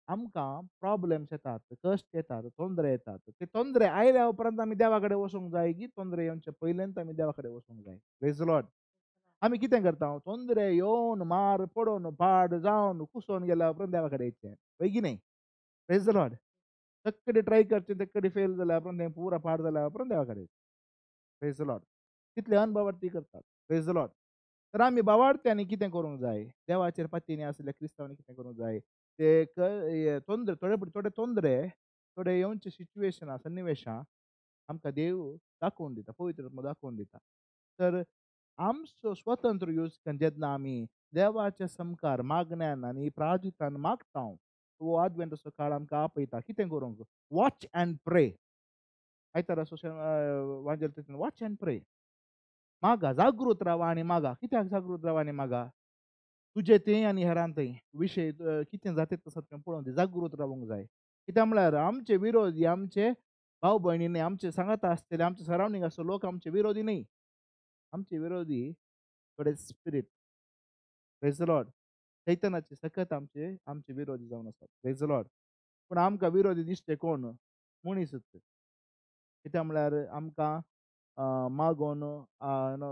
आमकां प्रॉब्लेम्स येतात, कश्ट येतात, तोंदरे येतात. ते तोंदरे आयल्या उपरांत आमी देवा कडेन वचूंक जाय की तोंदरे येवचे पयल्यान आमी देवा कडेन वचूंक जाय. Praise the Lord. आमी कितें करता? तोंदरे येवन मार पडोवन पाड जावन कुसोवन गेल्या उपरांत देवा कडेन येचें, हय की न्हय? Praise the Lord. तेकडे ट्राय करचें, तेकडे फेल जाल्या उपरांत तें पुरा पाड जाल्या उपरांत देवा कडेन. Praise the Lord. तितले अनभावार्थी करतात. Praise the Lord. तर आमी भावार्थ्यांनी कितें करूंक जाय? देवाचेर पातयेनी आशिल्ल्या क्रिस्तांवांनी कितें करूंक जाय? ते तोंदरे थोडे थोडे तोंदरे थोडे येवचे सिच्युएशनां सन्निवेशां आमकां देव दाखोवन दिता, पवित्र आत्मो दाखोवन दिता. तर आमचो स्वतंत्र यूज जेन्ना आमी देवाच्या समकार मागण्यान आनी प्राजितान मागता, हो आदवेंताचो काळ आमकां आपयता कितें करूंक? Watch and pray. आयतारा सोशल वांजेल वॉच अँड प्रे. मागा, जागृत रावा आनी मागा. कित्याक जागृत रावा आनी मागा? तुजे तें आनी हेरान थंय विशय कितें जाता तसो तें पळोवन ते जागृत रावूंक जाय. कित्याक म्हळ्यार आमचे विरोधी आमचे भाव भयणी न्हय, आमचे सांगाता आसतले, आमचे सरावंडींग आसतले लोक आमचे विरोधी न्हय. आमचे विरोधी थोडे स्पिरीट. Praise the Lord. सैतानाचे सकत आमचे आमचे विरोधी जावन आसात. Praise the Lord. पूण आमकां विरोधी दिसते कोण? मनीसच. कित्याक म्हळ्यार आमकां मागोवन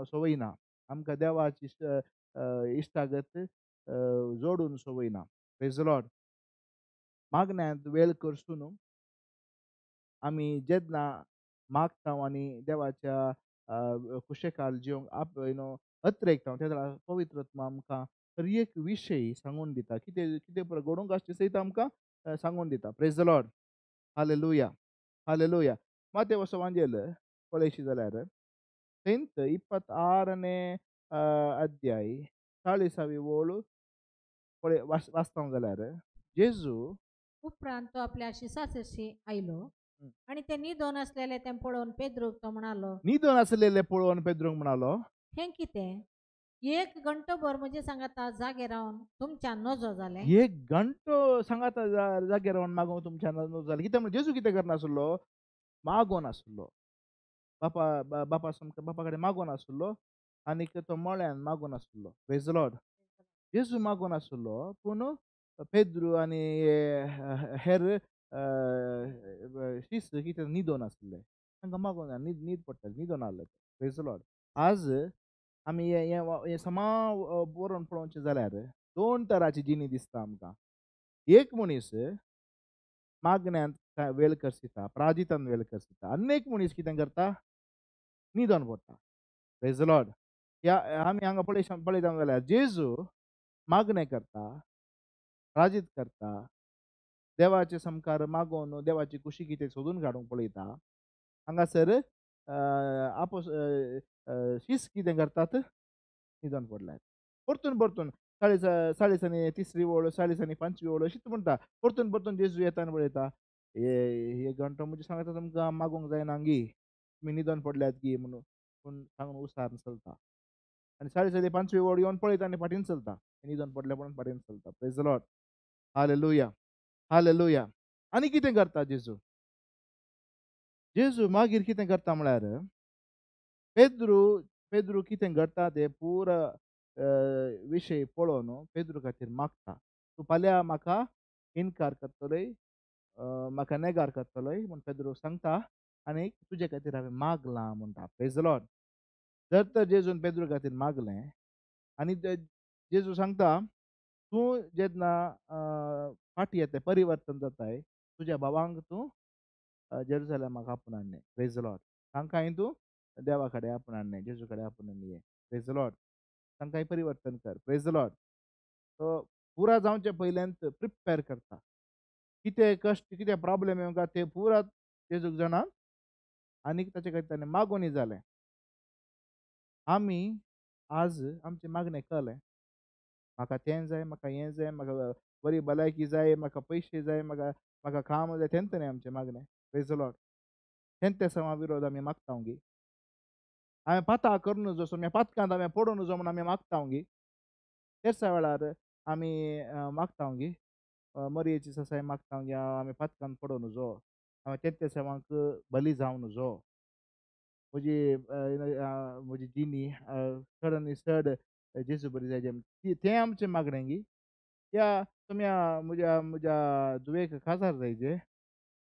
संवय ना, आमकां देवाची इश्टागत जोडून संवय ना. Praise the Lord. मागण्यांत वेळ करसून आमी जेन्ना मागता आनी देवाच्या कुशेकाल जिवंक आप you know अत्रेकता, तेन्ना पवित्र आत्मा आमकां हर एक विशय सांगून दिता. कितें कितें घडोवंक आसचें सयत आमकां सांगून दिता. Praise the Lord. Hallelujah. Hallelujah. मातेवसो वांजेल पळयशी जाल्यार थंयत 26ನೇ अध्याय 40वी ओळ पळय वाचता जाल्यार जेजू उपरांत तो आपल्या शिसासशी आयलो आनी ते न्हिदोन आसलेले तें पळोवन पेद्रूक तो म्हणालो, न्हिदोन आसलेले पळोवन पेद्रूक म्हणालो, हें कितें? एक घंटोभर म्हजे सांगाता जागे रावन तुमच्यान नजो जालें? एक घंटो सांगाता जागे रावन मागोवंक तुमच्यान नजो जालें. कित्याक म्हणल्यार जेजू कितें करनासलो? मागोन आसलो. बापा बापा बापा कडेन मागोन आसलो आनीक तो मळ्यान मागोन आसलो. Praise the Lord. जेजू मागोन आसलो, पूण पेद्रू आनी हेर शिस्त कितें न्हिदोन आसले, तांकां मागोन न्हीद न्हीद पडटाली, न्हिदोन आहले. Praise the Lord. आज आमी हें समा बरोवन पळोवचें जाल्यार दोन तराची जिणी दिसता आमकां. एक मनीस मागण्यांत वेळ करसिता, प्राजितान वेळ करसिता, आनी एक मनीस कितें करता? न्हिदोन पडटा. Praise the Lord. ह्या आमी हांगा पळयता जाल्यार जेजू मागणें करता, प्राजीत करता, देवाचे समकार मागोवन देवाची कुशी कितें सोदून काडूंक पळयता. हांगासर आपोस शीस कितें करतात? न्हिदोन पडल्यात. परतून परतून 40 तिसरी ओळ, 40 पांचवी ओळ अशीच म्हणटा. परतून परतून जेजू येता आनी पळयता, हे घंटो म्हणजे सांगता तुमकां मागोवंक जायना गी, तुमी न्हिदोन पडल्यात गी म्हणून, पूण सांगून उसार चलता. आनी 40 पांचवी ओळ येवन पळयता आनी फाटीन चलता, न्हिदोन पडल्या म्हणून फाटीन चलता. Praise the Lord. Hallelujah. Hallelujah. आनी कितें करता जेजू? जेजू मागीर कितें करता म्हळ्यार पेद्रू पेद्रू कितें घडटा तें पुरा विशय पळोवन पेद्रू खातीर मागता, तूं फाल्यां म्हाका इनकार करतलोय, म्हाका नेगार करतलोय म्हूण पेद्रू सांगता आनी तुजे खातीर हांवें मागलां म्हणटा. Praise the Lord. जर तर जेजून पेद्रू खातीर मागलें आनी जेजू सांगता, तूं जेन्ना फाटीं येताय, परिवर्तन जाताय, तुज्या भावांक तूं जेरुसलेमाक आपोवन हाडलें. Praise the Lord. तांकांय तूं देवा कडेन आपोवन हाडलें, जेजू कडेन आपोवन हाडलें. Praise the Lord. तांकांय परिवर्तन कर. Praise the Lord. सो पुरा जावचे पयल्यान प्रिपेर करता, कितें कश्ट कितें प्रॉब्लेम येवंक ते पुरा जेजूक जाणा आनी ताचे खातीर ताणें मागोवणी जालें. आमी आज आमचें मागणें कळ्ळें, म्हाका तें जाय, म्हाका हें जाय, म्हाका बरी भलायकी जाय, म्हाका पयशे जाय, म्हाका म्हाका काम जाय तेंत न्ही आमचें मागणें. प्रेज the Lord. तेंते समा विरोध आमी मागता गी. हांवें पाता करून नजो सोम्या पातकांत हांवें पडूं नजो म्हूण आमी मागता गी. तेच वेळार आमी मागता गी मरयेची ससाय मागता गी आमी पातकांत पडूं नजो, हांवें तेंते सेवांक बली जावं नजो, म्हजी म्हजी जिणी चड आनी चड जेजू बरी जाय तें आमचें मागणें गी. या तुमया म्हज्या म्हज्या धुवेक काजार जायचे,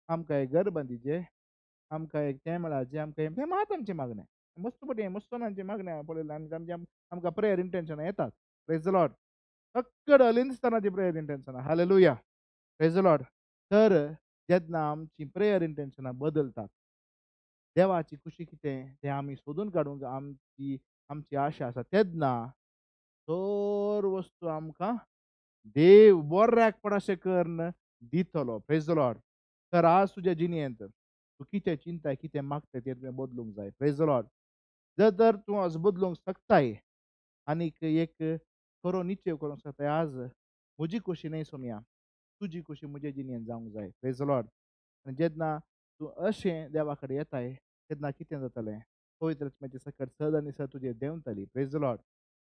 आमकां एक घर बांदिचें, आमकां एक तें मेळाचें, आमकां तें मात आमचें मागणें. मस्त पटी मस्त आमचें मागणें पळयलें आनी आमचें आमकां प्रेयर इंटेन्शनां येतात. प्रेज the Lord. सक्कड अलिंदस्थानाची प्रेयर इंटेन्शनां. हालेलुया. Praise the Lord. तर जेन्ना आमची प्रेयर इंटेन्शनां बदलतात, देवाची खुशी कितें तें आमी सोदून काडूंक आमची आमची आशा आसा, तेन्ना सर वस्तू आमकां देव बऱ्याक पडाशें करून दितलो. Praise the Lord. तर आज तुज्या जिणेंत तूं कितें चिंताय कितें मागताय तें तुवें बदलूंक जाय. Praise the Lord. जर तर तूं आज बदलूंक शकताय आनीक एक खरो निश्चय करूंक शकताय, आज म्हजी खुशी न्हय सोमया, तुजी खुशी म्हजे जिणेंत जावंक जाय. Praise the Lord. आनी जेन्ना तूं अशें देवा कडेन येताय तेन्ना कितें जातलें, पवित्र आत्म्याची सकट सद आनी सद तुजेर देंवतली. Praise the Lord.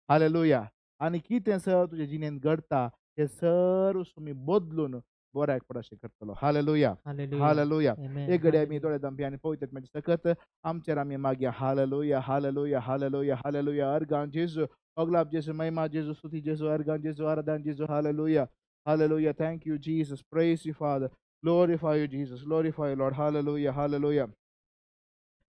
Hallelujah. आनी कितें सर तुजे जिणेंत घडटा तें सर्व तुमी बदलून बऱ्याक पडाशें करतलो. हालेलुया. हालेलुया. एक घडी आमी दोळे धांपी आनी पवित्र आत्म्याची सकत आमचेर आमी मागया. हालेलुया. हालेलुया. हालेलुया. हालेलुया. अर्गां जेजू, अगलाब जेजू, महिमा जेजू, स्तुती जेजू, अर्गां जेजू, आराधन जेजू. Hallelujah. Hallelujah. Thank you Jesus. Praise you Father. Glorify you Jesus. Glorify you Lord. Hallelujah. Hallelujah.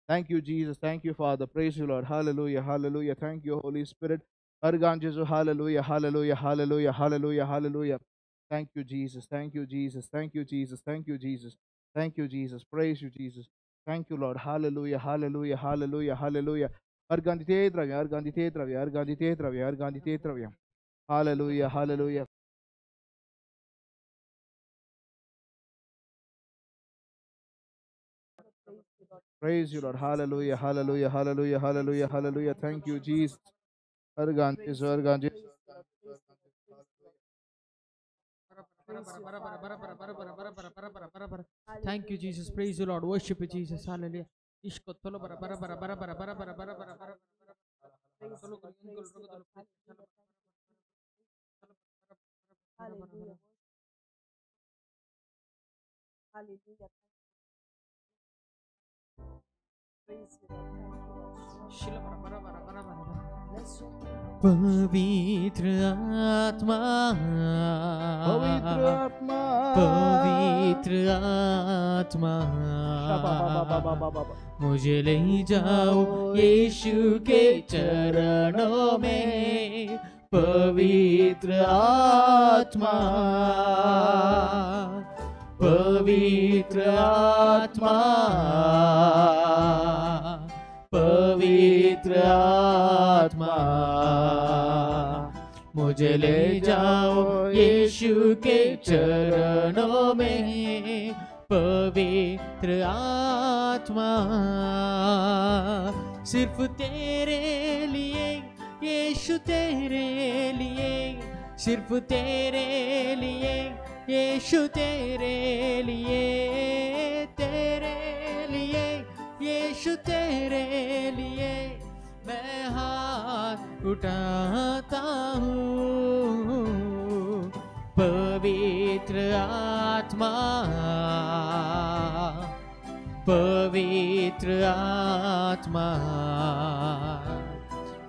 Thank you Jesus. Thank you Father. Praise you Lord. Hallelujah. Hallelujah. Thank you Holy Spirit. अर्गां जेजू. Hallelujah. Hallelujah. Hallelujah. Hallelujah. Hallelujah. Thank you Jesus. Thank you Jesus. Thank you Jesus. Thank you Jesus. Thank you Jesus. Praise you Jesus. Thank you Lord. Hallelujah. Hallelujah. Hallelujah. Hallelujah. अर्गां दितेत रावया, अर्गां दितेत रावया, अर्गां दितेत रावया, अर्गां दितेत रावया. Hallelujah. Hallelujah. Praise you Lord. Hallelujah. Hallelujah. Hallelujah. Hallelujah. Hallelujah. Thank you Jesus. अर्गां जेजू, अर्गां जेजू. Thank you Jesus. Praise you Lord. Worship you Jesus. Hallelujah. Ishko tolo bara bara bara bara bara bara bara bara bara bara. Hallelujah. Hallelujah. Praise you Lord. Thank you Lord. Shila bara bara bara bara bara. Bless you. पवित्र आत्मा, पवित्र आत्मा, पवित्र आत्मा, मुझे ले जाओ यीशु K चरणों में. पवित्र आत्मा, पवित्र आत्मा, पवित्र आत्मा, मुझे ले जाओ यीशु के चरणों में. पवित्र आत्मा, सिर्फ तेरे लिए यीशु, तेरे लिए, सिर्फ तेरे लिए यीशु, तेरे लिए, तेरे लिए यीशु, तेरे लिए मैं हाथ उठाता हूँ. पवित्र आत्मा, पवित्र आत्मा,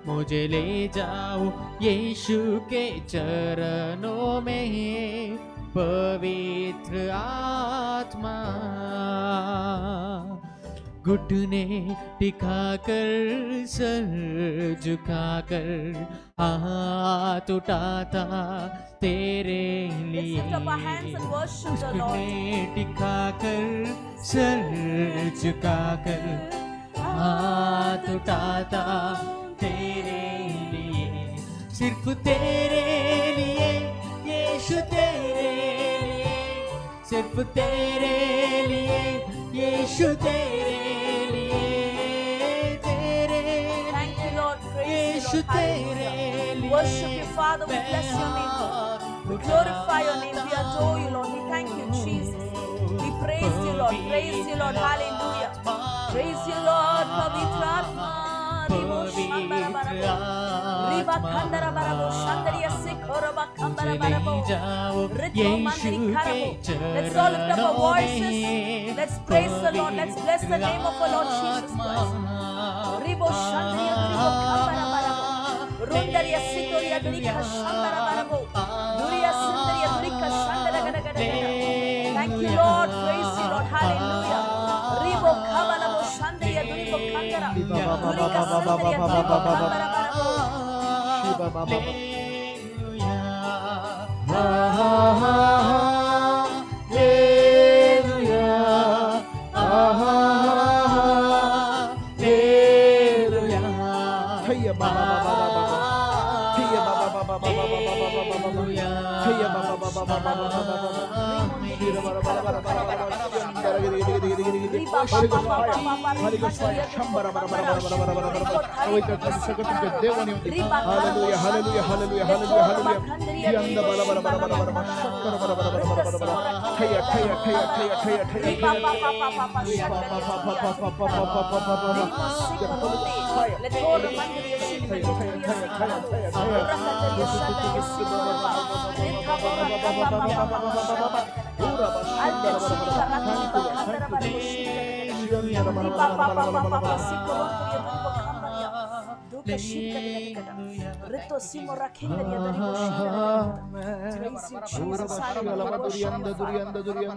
मुझे ले जाओ यीशु के चरणों में. पवित्र आत्मा, घुटने टिका कर, सर झुका कर, हाथ उठाता तेरे लिए. घुटने टिका कर, सर झुका कर, हाथ उठाता तेरे लिए, सिर्फ तेरे लिए यीशु, तेरे लिए, सिर्फ तेरे लिए यीशु, तेरे लिए, तेरे Thank you, Lord. Praise Yeshu you, Lord. तेरे Hallelujah. Worship you, Father. We bless your name, Lord. We glorify your name. We adore you, Lord. We thank you, Jesus. Praise you, Lord. Praise you, Lord. Hallelujah. Praise you, Lord. Pavitra Atma. Ribo Shandara Barabo. Riba Kandara Barabo. Shandaria Sikhoroba Kambara Barabo. Ritmo Mandri Karabo. Let's all lift up our voices. Let's praise the Lord. Let's bless the name of our Lord Jesus Christ. Ribo Shandaria Ribo Kambara Barabo. Rundaria Sitoria Durika Shandara Barabo. Duria Sundaria Durika Shandara Gada Gada Gada. Thank you, Lord. Praise you, Lord. Hallelujah. Ribo Kabalabo Shandaria Duribo Kandara. Durika Sundaria Duribo Kambara Barabo. Hallelujah, hallelujah, hallelujah, hallelujah, hallelujah.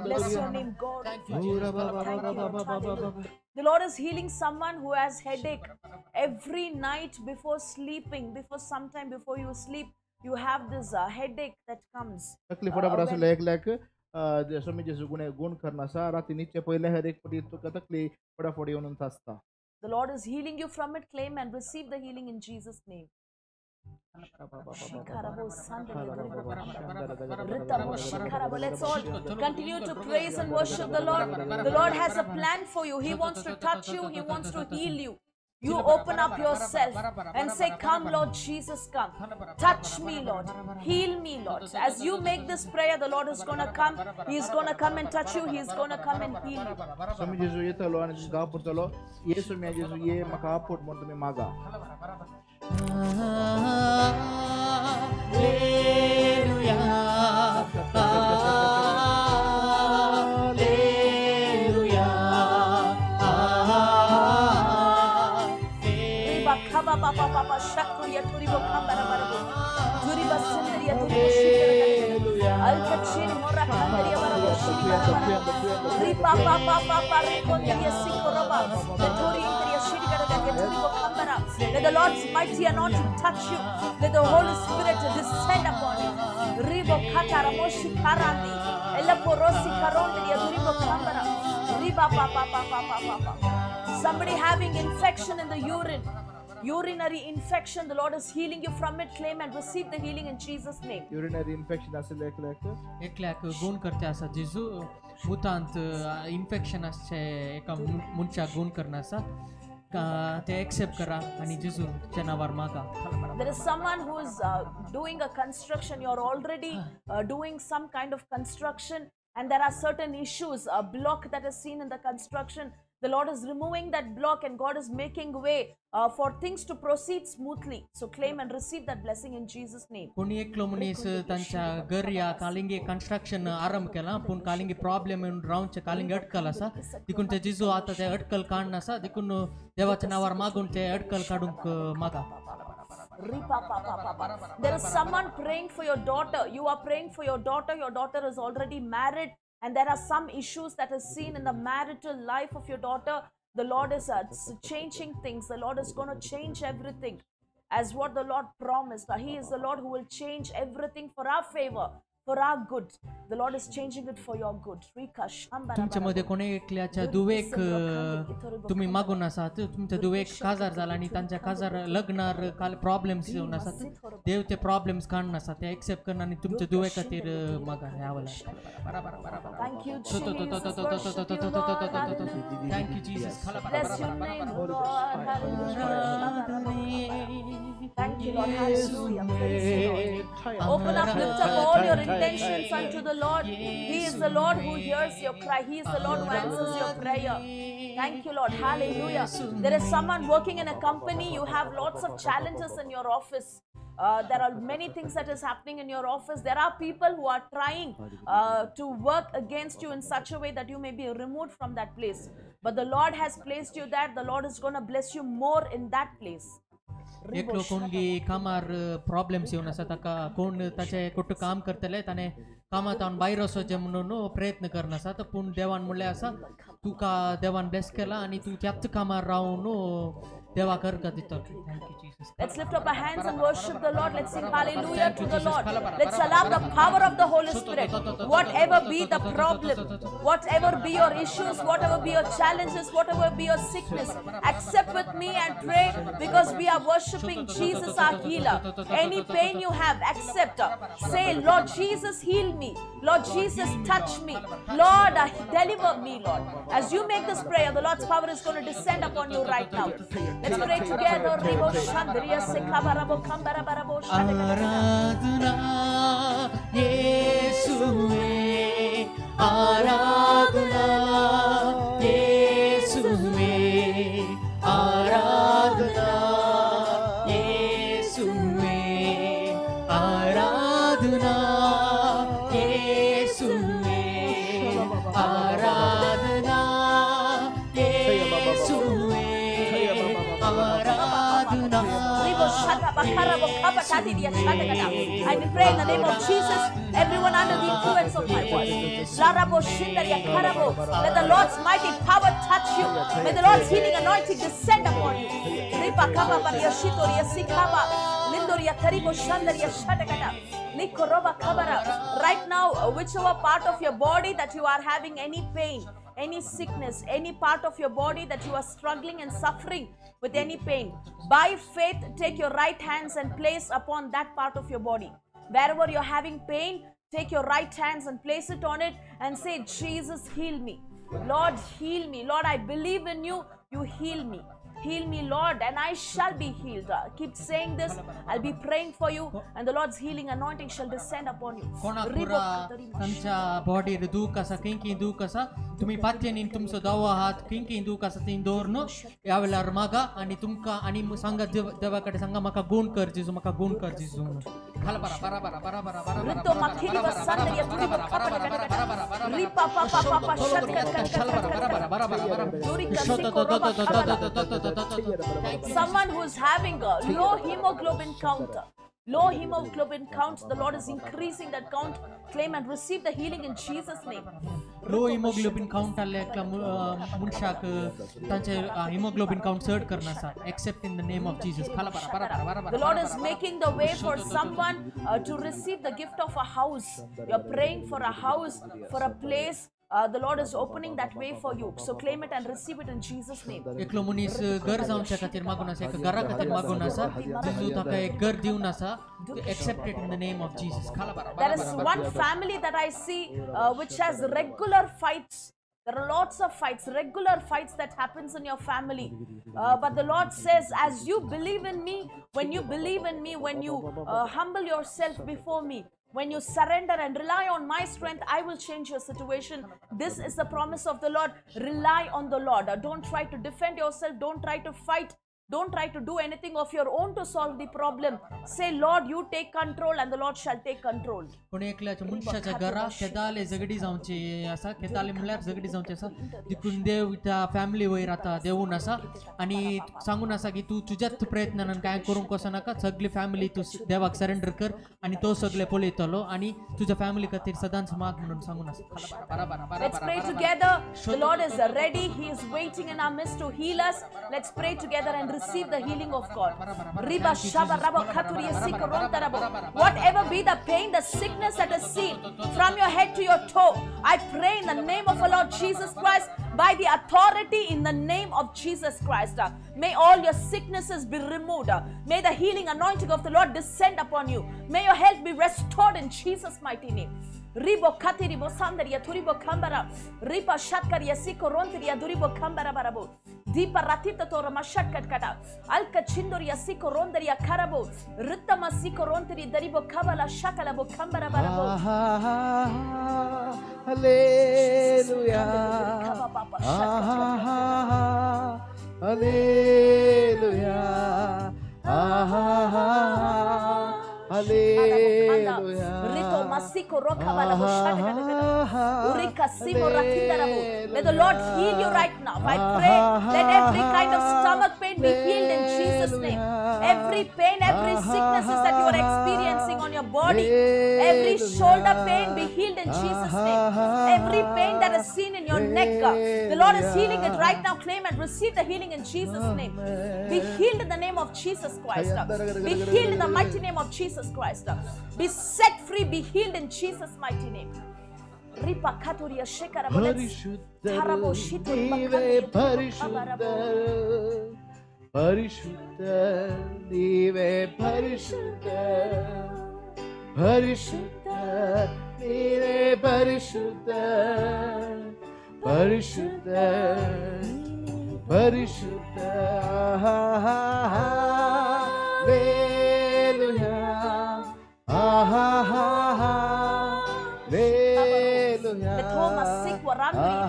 Bless your name, God. The Lord is healing someone who has headache every night before sleeping, before sometime before you sleep, you have this headache that comes. The Lord is healing you from it. Claim and receive the healing in Jesus' name. Let's all continue to praise and worship the Lord. The Lord has a plan for you. He wants to touch you. He wants to heal you. You open up yourself and say, come, Lord Jesus, come. Touch me, Lord. Heal me, Lord. As you make this prayer, the Lord is going to come. He is going to come and touch you. He is going to come and heal you. Let the Lord's mighty anointing touch you. Let the Holy Spirit descend upon you. Ribo katara moshi karandi. Elaporosi karondiria duribo kambara. Riba pa pa pa pa pa pa pa. Somebody having infection in the urine. Urinary infection, the Lord is healing you from it. Claim and receive the healing in Jesus' name. Urinary infection एकल्याक गुण करते आसा जेजू मुतांत infection आसचे एका मनशाक गुण करना आसा ते एक्सेप्ट करा आनी जेजूच्या नांवार मागा. There is someone who is doing a construction. You are already doing some kind of construction and there are certain issues, a block that is seen in the construction. The Lord is removing that block and God is making way for things to proceed smoothly. So claim and receive that blessing in Jesus' name. कोणी एकलो मनीस तांच्या घरया कालिंगे construction आरंभ केला पूण कालिंगे problem येवन रावचे कालिंगे अटकल आसा देखून ते जेजू आतां ते अटकल काडना आसा देखून देवाच्या नांवार मागून ते अटकल काडूंक मागा. There is someone praying for your daughter. You are praying for your daughter. Your daughter is already married. And there are some issues that is seen in the marital life of your daughter. The Lord is changing things. The Lord is going to change everything as what the Lord promised. He is the Lord who will change everything for our favor, for our good. The Lord is changing it for your good. तुमच्या मध्ये कोणी एकल्याच्या दुवेक तुम्ही मागून आसात, तुमच्या दुवेक काजार जाला आनी तांच्या काजार लग्नार काल प्रॉब्लेम्स येवन आसात, देव ते प्रॉब्लेम्स काडून आसा ते एक्सेप्ट करना आनी तुमच्या दुवे खातीर मागा. ह्या वेळार Thank you, Jesus. Worship you, Lord. Thank you, Jesus. Bless your name, Lord. Thank you, you, Lord. Hallelujah. Praise you, Lord. Open up, lift up all your intentions unto the Lord. He is the Lord who hears your cry. He is the Lord who answers your prayer. Thank you, Lord. Hallelujah. There is someone working in a company. You have lots of challenges in your office. There are many things that is happening in your office. There are people who are trying to work against you in such a way that you may be removed from that place. But the Lord has placed you there. The Lord is going to bless you more in that place. एकलो कोणगी कामार problems येवन आसा ताका कोण ताचे कुठं काम करतले ताणें कामांत हांव भायर वचचें म्हणून प्रयत्न करना आसा पूण देवान म्हणलें आसा तुका देवान ब्लेस केला आनी तूं त्याच कामार रावन देवा करका दितलो. Thank you Jesus. Let's lift up our hands and worship the Lord. Let's sing hallelujah to the Lord. Let's allow the power of the Holy Spirit. Whatever be the problem, whatever be your issues, whatever be your challenges, whatever be your sickness, accept with me and pray, because we are worshiping Jesus our healer. Any pain you have, accept. Say, Lord Jesus, heal me. Lord Jesus, touch me. Lord, deliver me, Lord. As you make this prayer, the Lord's power is going to descend upon you right now. Let's pray together. Aradhana Yesue, Aradhana Yesue, Aradhana Yesue, Aradhana Yesue, Aradhana Yesue, Aradhana. I pray in the name of Jesus, everyone under the influence of my voice. Let the Lord's mighty power touch you. May the Lord's healing anointing descend upon you. Right now, whichever part of your body that you are having any pain, any sickness, any part of your body that you are struggling and suffering with any pain, by faith take your right hands and place upon that part of your body. Wherever you're having pain, take your right hands and place it on it and say, Jesus, heal me. Lord, heal me. Lord, I believe in you. You heal me. Heal me, Lord, and I shall be healed. Keep saying this. I'll be praying for you, and the Lord's healing anointing shall descend upon you. कोणाक पुरा तांच्या बॉडीर दूख आसा, खंय खंय दूख आसा, तुमी पातयेन तुमचो दावो हात खंय खंय दूख आसा थंय दवरून ह्या वेळार मागा आनी तुमकां आनी सांगा देवा कडेन सांगा म्हाका गूण कर जेजू, म्हाका गूण कर जेजू म्हणून. Someone who's having a low hemoglobin count, low hemoglobin count, the Lord is increasing that count. Claim and receive the healing in Jesus' name. Low hemoglobin count आसले एकल्या मनशाक तांचे हिमोग्लोबीन काउंट चड करना आसा. Accept in the name of Jesus. The Lord is making the way for someone to receive the gift of a house. You're praying for a house, for a place. The Lord is opening that way for you. So claim it and receive it in Jesus' name. एकलो मनीस घर जावच्या खातीर मागून आसा, एका घरा खातीर मागून आसा, जेजू ताका एक घर दिवन आसा. Accept it in the name of Jesus. There is one family that I see which has regular fights. There are lots of fights, regular fights that happens in your family. But the Lord says, as you believe in me, when you believe in me, when you humble yourself before me, when you surrender and rely on my strength, I will change your situation. This is the promise of the Lord. Rely on the Lord. Don't try to defend yourself. Don't try to fight. Don't try to do anything of your own to solve the problem. Say, Lord, you take control, and the Lord shall take control. कोणी एकल्याच्या मनशाच्या घरा केदाले झगडी जावची आसा, केदाले म्हणल्यार झगडी जावची आसा, देखून देव त्या फॅमिली वयर आतां देवून आसा आनी सांगून आसा की तूं तुज्याच प्रयत्नान कांय करूंक वचनाका, सगळी फॅमिली तूं देवाक सरेंडर कर आनी तो सगळे पळयतलो आनी तुज्या फॅमिली खातीर सदांच माग म्हणून सांगून आसा. Let's pray together. The Lord is ready. He is waiting in our midst to heal us. Let's pray together and receive the healing of God. Whatever be the pain, the sickness that is seen from your head to your toe, I pray in the name of our Lord Jesus Christ, by the authority in the name of Jesus Christ, may all your sicknesses be removed. May the healing anointing of the Lord descend upon you. May your health be restored in Jesus' mighty name. Ribo katiribo sandaria turibo kambara. Ripa shatkaria siko rontiria duribo kambara barabo. Deepa ratita tora mashatkat kata. Alka chindoria siko rondaria karabo. Rittama siko rontiri daribo kavala shakalabo kambara barabo. Hallelujah. Hallelujah. Hallelujah. Rito masiko rokavala Urika simo rakindarabo. May the Lord heal you right now. I pray let every kind of stomach pain be healed in Jesus' name. Every pain, every sicknesses that you are experiencing on your body, every shoulder pain be healed in Jesus' name. Every pain that is seen in your neck, the Lord is healing it right now. Claim and receive the healing in Jesus' name. Be healed in the name of Jesus Christ. Be healed in the mighty name of Jesus Christ. Be set free, be healed in Jesus' mighty name. Ripa katuria shekara Parishuddaru parishuddaru parishuddha nive parishuddha parishuddha nive parishuddha parishuddha parishuddha. Hallelujah.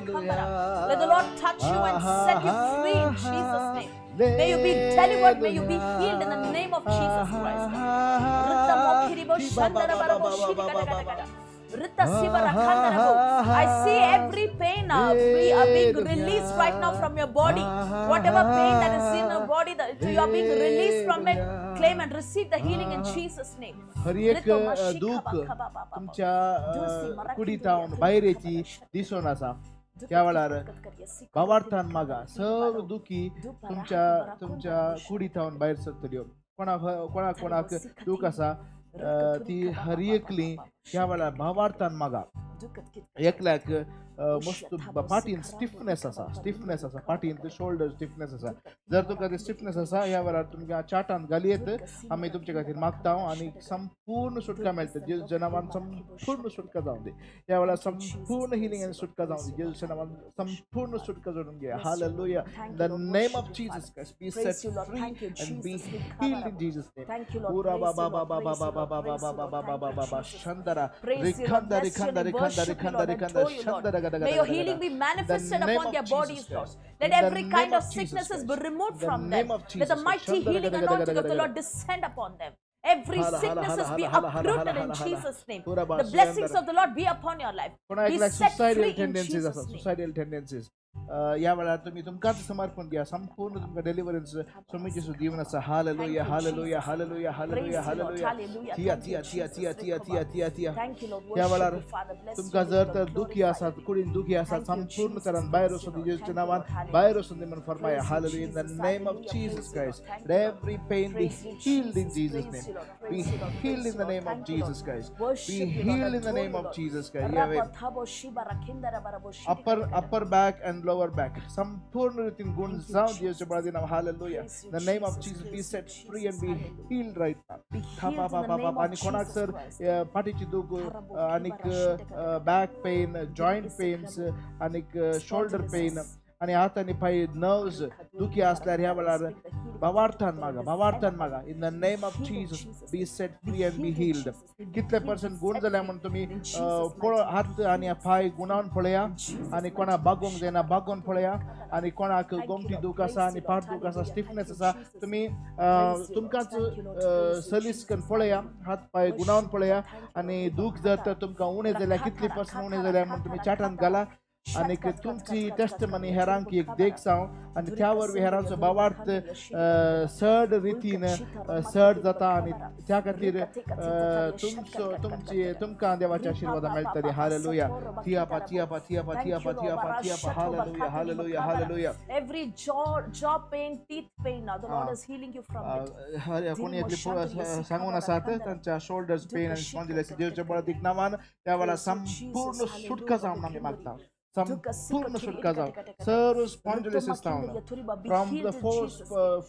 Hallelujah. Let the Lord touch you and set you free in Jesus' name. May you be delivered, may you be healed in the name of Jesus Christ. I see every pain being released right now from your body. Whatever pain that is in your body, you are being released from it. Claim and receive the healing in Jesus' name. हर एक दुःख तुमच्या कुडीतावन भायर येची दिसून आसा. त्या वेळार भावार्थान मागा सर्व दुखी तुमच्या तुमच्या कुडीतावन भायर सरतल्यो. कोणाक कोणाक कोणाक दूख आसा ती हर एकली त्या वेळार भावार्थान मागा. एकल्याक मस्त पाटीन स्टिफनेस आसा, स्टिफनेस आसा पाटीन, शोल्डर स्टिफनेस आसा. जर तुका ते स्टिफनेस आसा ह्या वेळार तुमकां चाटान घाली येत, आमी तुमचे खातीर मागता आनी संपूर्ण सुटका मेळटा. जेजूच्या नांवान संपूर्ण सुटका जावं दी. ह्या वेळार संपूर्ण हिलिंग आनी सुटका जावं दी. जेजूच्या नांवान संपूर्ण सुटका जोडून घे. Hallelujah. The name of Jesus Christ, be set free and be healed in Jesus name. पूरा बाबा बाबा बाबा बाबा बाबा बाबा बाबा बाबा शंदरा रिखंदा रिखंदा रिखंदा रिखंदा रिखंदा शंदरा. May your healing be manifested upon their bodies, Lord. Let every kind of sicknesses be removed from them. Let the mighty healing anointing of the Lord descend upon them. Every sicknesses be uprooted in Jesus' name. The blessings of the Lord be upon your life. Be set free in Jesus' name. Suicidal tendencies. ह्या वेळार तुमी तुमकांच समर्पण घ्या. संपूर्ण तुमकां डिलिव्हरन्स स्वामी जेजू दिवन आसा. Hallelujah, hallelujah, hallelujah, hallelujah, hallelujah. थिया थिया थिया थिया थिया थिया थिया थिया. ह्या वेळार तुमकां जर तर दुखी आसात, कुडीन दुखी आसात, संपूर्ण तरान भायर वचून दी जेजूच्या नांवान भायर वचून दी म्हणून फरमाया. Hallelujah. In the name of Jesus Christ, let every pain be healed in Jesus' name. Be healed in the name of Jesus Christ. Be healed in the name of Jesus Christ. Upper back and lower back. संपूर्ण रीतीन गुण जावं जेजूच्या बळादी नांव. Hallelujah. In the name of Jesus, be set free and be healed right now. आनी कोणाक sir फाटीची दूख आनीक back pain, joint pens आनीक shoulder pain आनी हात आनी पांय नर्व्स दुखी आसल्यार ह्या वेळार भावार्थान मागा, भावार्थान मागा. In the name of Jesus, be set free and be healed. कितले पर्संट गुण जाल्या म्हूण तुमी हात आनी पांय गुणावन पळया आनी कोणाक बागोवंक जायना बागोवन पळया आनी कोणाक गोमटी दूख आसा आनी पाट दूख आसा, स्टिफनेस आसा, तुमी तुमकांच सलीस करून पळया, हात पांय गुणावन पळया आनी दूख जर तर तुमकां उणें जाल्यार कितले पर्संट उणें जाल्यार म्हूण तुमी चाटान घाला आनीक तुमची टेस्टमनी हेरांक एक देख जावं आनी त्या वरवीं हेरांचो भावार्थ चड रितीन चड जाता आनी त्या खातीर तुमचो तुमची तुमकां देवाच्या आशिर्वादां मेळटली. Hallelujah. थियापा थियापा थियापा थियापा थियापा थियापा. Hallelujah, hallelujah, hallelujah. Every jaw pain, teeth pain, the Lord is healing you from it. कोणी एकली सांगून आसात तांच्या शोल्डर्स पेन आनी स्पॉन्डिलायसिस, जेजूच्या बळादीक नांवान त्या वेळार संपूर्ण सुटका जावन आमी मागता. संपूर्ण सुटका जावं. सर्व spondylosis down from the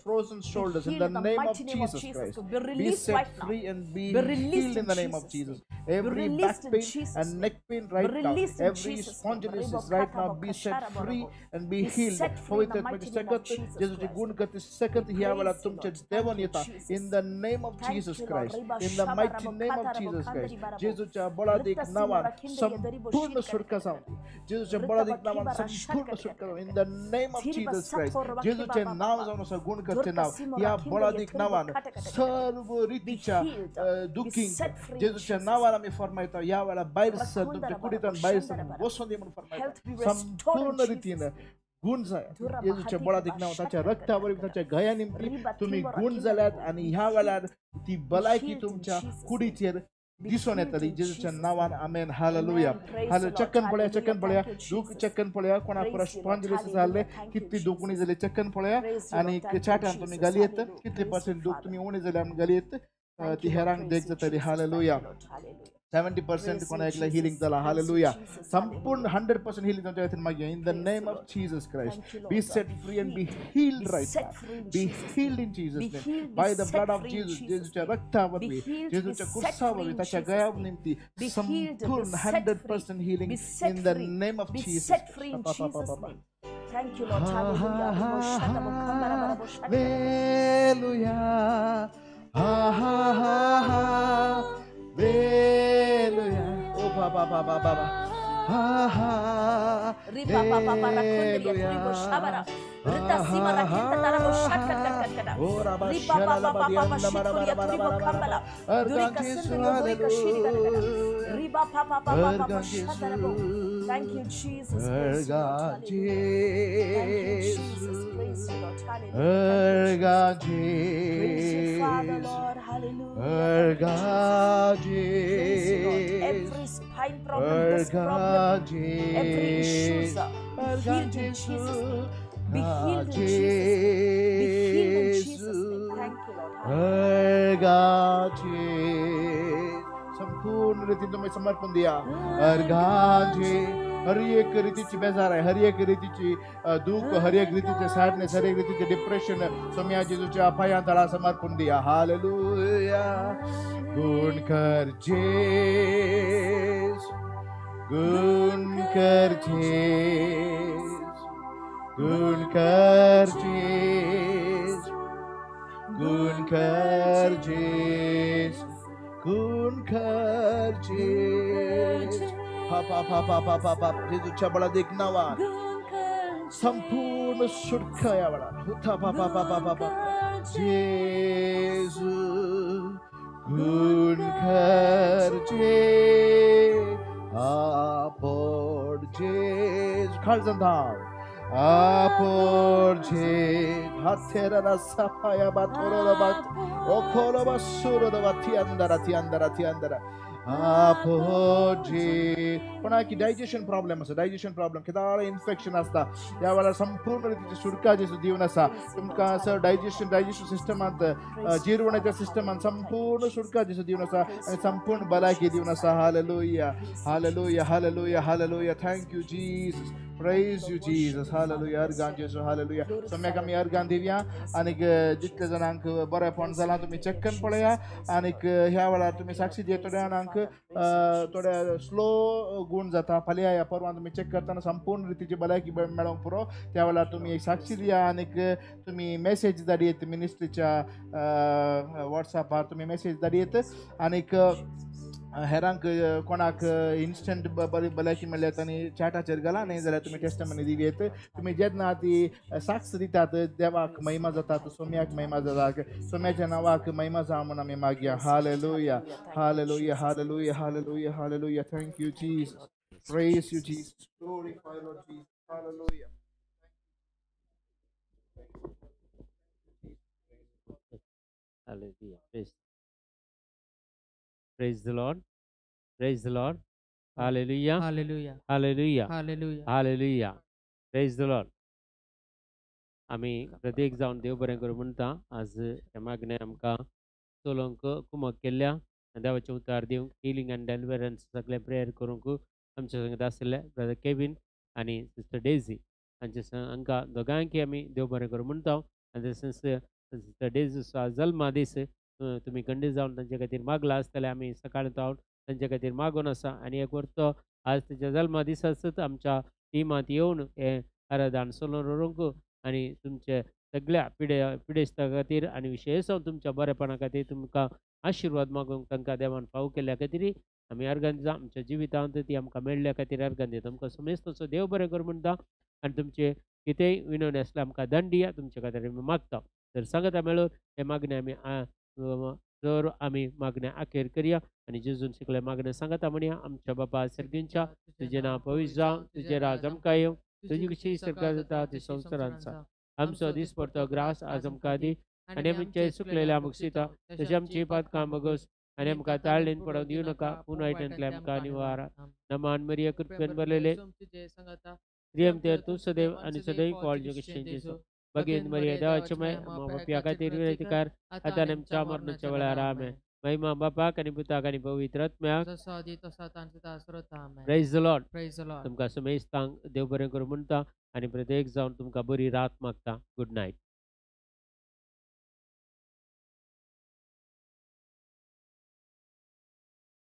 frozen shoulders in the name of Jesus Christ. Be set free and be healed in the name of Jesus. Every back pain and neck pain right now, every spondylosis right now, be set free and be healed. पवित्र आत्म्याची सकत, जेजूची गुण करते सकत ह्या वेळा तुमच्या देवान येता in the name of Jesus Christ, in the mighty name of Jesus Christ. जेजूच्या बळादीक नावान संपूर्ण सुटका जावं. जेजूच्या बळादीक नावान संपूर्ण सुटका जावं in the name of Jesus Christ. जेजूचे नाव जावन आसा गुण करचे नाव, ह्या बळादीक नावान सर्व रितीच्या दुखींक जेजूच्या नावान आमी फरमायता ह्या वेळा भायर सर, तुमच्या कुडींतल्यान भायर सर वचून दी म्हणून फरमायता. संपूर्ण रितीन गुण जाय जेजूच्या बळादीक नांव, ताच्या रक्ता वरवीं, ताच्या गया निमती तुमी गुण जाल्यात आनी ह्या वेळार ती भलायकी तुमच्या कुडीचेर दिसून येतली जेजूच्या नांवान. आमेन. हालेलुया. हालेलुया. चक्कन पळया, चक्कन पळया, दूख चक्कन पळया. कोणा परस स्पॉन्डिलोसिस जाल्ले कितली दूख उणी जाली चक्कन पळया आनी चाटान तुमी घाली येत कितले पर्संट दूख तुमी उणी जाली आमी घाली येत ती हेरांक देख जातली. हालेलुया. 70% कोणा एकल्या हिलिंग जाला. हालेलुया. संपूर्ण 100% हिलिंग तुमच्या खातीर मागया in the name of Jesus Christ. Be set free and be healed right now. Be healed in Jesus name by the blood of Jesus. जेजूच्या रक्ता वरवीं, जेजूच्या कुर्सा वरवीं, ताच्या गया निमती संपूर्ण 100% healing in the name of Jesus. Thank you, Lord. Hallelujah. Hallelujah. Ha ha ha ha. Hallelujah. Oh ba ba ba ba ba ba. Ha ha. Riba ba ba ba rakundriya ribo shabara. Rita sima rakita tarabo shakat kat kat kat. Riba ba ba ba ba ba shikuriya ribo kambala. Durika sindriyo durika shiri kat kat. Riba pa pa pa pa pa shatarabo. Thank you, Jesus. Praise you, Lord. Thank you, Jesus. Praise you, Lord. Hallelujah. Praise you, Father, Lord. Hallelujah. Praise you, Lord. Every spine problem, this problem, every issue, be healed in Jesus' name. Be healed in Jesus' name. Be healed in Jesus' name. Thank you, Lord. Hallelujah. संपूर्ण रीतीन तुम्ही समर्पण दिया. अर्घांचे हर एक रीतीची बेजार आहे, हर एक रीतीची दुःख, हर एक रीतीचे सॅडनेस, हर एक रीतीचे डिप्रेशन सोम्या जेजूच्या पांयां तळा समर्पण दिया. हालेलुया. गुण कर जेजू, गुण कर जेजू, गुण कर जेजू, गुण कर जेजू, गुण कर जेजू. पा पा पा पा पा पा पा. जेजूच्या बळादीक नावान संपूर्ण सुटका या वेळार. हुथा पा पा पा पा पा पा. जेजू गुण कर जेजू, आपण जेजू. खालजन धाव आपण जेजू. हाथेरा सफाया बा थोरो बा ओखोरो बा सुरो बा थियांदरा थियांदरा थियांदरा. आपोजी कोणाक डायजेशन प्रॉब्लेम आसा, डायजेशन प्रॉब्लेम कित्याक इन्फेक्शन आसता ह्या वेळार संपूर्ण रितीची सुटका जेजू दिवन आसा तुमकां. सर डायजेशन डायजेशन सिस्टमांत, जिरवण्याच्या सिस्टमांत संपूर्ण सुटका जेजू दिवन आसा आनी संपूर्ण भलायकी दिवन आसा. Hallelujah. Hallelujah. Hallelujah. Hallelujah. Thank you Jesus. Praise you Jesus. Hallelujah. Organ जेजू. हालेलुया. सम्यक आमी अर्गान दिवया आनीक जितले जाणांक बरेपण जालां तुमी चेक करून पळया आनीक ह्या वेळार तुमी साक्षी दिया. थोड्या जाणांक थोड्या स्लो गुण जाता, फाल्यां ह्या परवान तुमी चेक करतना संपूर्ण रितीची भलायकी मेळोंक पुरो. त्या वेळार तुमी एक साक्षी दिया आनीक तुमी मॅसेज धाडयेत मिनिस्ट्रीच्या वॉट्सॅपार तुमी मॅसेज धाडयेत आनीक हेरांक कोणाक इन्स्टंट बरी भलायकी मेळ्ळ्या तांणी चॅटाचेर घाला, न्ही जाल्यार तुमी टेस्टमनी दिवयेत. तुमी जेन्ना ती साक्ष दितात देवाक महिमा जातात, सोम्याक महिमा जाता, सोम्याच्या नांवाक महिमा जावं म्हूण आमी मागया. Hallelujah. Hallelujah. Hallelujah. Hallelujah. Hallelujah. Thank you Jesus. Praise you Jesus. Glorify Lord Jesus. Hallelujah. Hallelujah. Praise. Praise the Lord. Praise the Lord. Hallelujah. Hallelujah. Hallelujah. Hallelujah. Hallelujah. Praise the Lord. आमी प्रत्येक जावन देव बरें करूं म्हणटा. आज ह्या मागणें आमकां चलोवंक कुमक केल्ल्या आनी देवाचें उतार दिवंक हिलींग आनी डेलिवरन्स सगळें प्रेयर करूंक आमच्या संगत आशिल्ले ब्रदर केवीन आनी सिस्टर डेजी हांचे हांकां दोगांकय आमी देव बरें करूं म्हणटा. आनी तशेंच सिस्टर डेजीचो जल्मा दीस तुमी खंडीत जावन तांचे खातीर मागला आसतलें. आमी सकाळीं जावन तांचे खातीर मागून आसा आनी एक वर्स आज ताच्या जल्मा दिसाच आमच्या टिमांत येवन हें आराधन सोलोवन व्हरूंक आनी तुमचे सगळ्या पिडेस्ता खातीर आनी विशेश जावन तुमच्या बरेपणा खातीर तुमकां आशिर्वाद मागूंक तांकां देवान फावो केल्ल्या खातीर आमी अर्गां दिता. आमच्या जिवितांत ती आमकां मेळ्ळ्या खातीर अर्गां दिता. तुमकां समेस्तचो देव बरें कर म्हणटा आनी तुमचे कितेंय विनवणी आसल्यार आमकां दंड दिया, तुमचे खातीर आमी मागता. तर सांगता मेळून हे मागणें आमी जर आमी मागणें अखेर करया आनी जेजून शिकले मागणें सांगता म्हणया. आमच्या बापा सर्गींच्या, तुजें नांव पवित्र जावं, तुजें राज आमकां येवं, तुजी कशी सरकार जाता ती संवसारांत. आमचो दिसपडतो ग्रास आज आमकां दी आनी आमचे चुकलेले आमकां शिता तशें आमची पातकां बगस आनी आमकां ताळणेन पडोवंक दिवं नाका, पूण वायटांतले आमकां निवार. नमान मरिया, कृपेन भरलेले प्रियम तेर तूं सदैव आनी सदैव फॉल जेजू. भगीन मरिया देवाचे माय, बाप्या खातीर विनंती कर आतां आमच्या मरणाच्या वेळार. आमेन. महिमा बापाक आनी पुताक आनी पवित्र आत्म्याक. Praise the Lord. तुमकां समेस्तांक देव बरें करूं म्हणटा आनी प्रत्येक जावन तुमकां बरी रात मागता. Good night.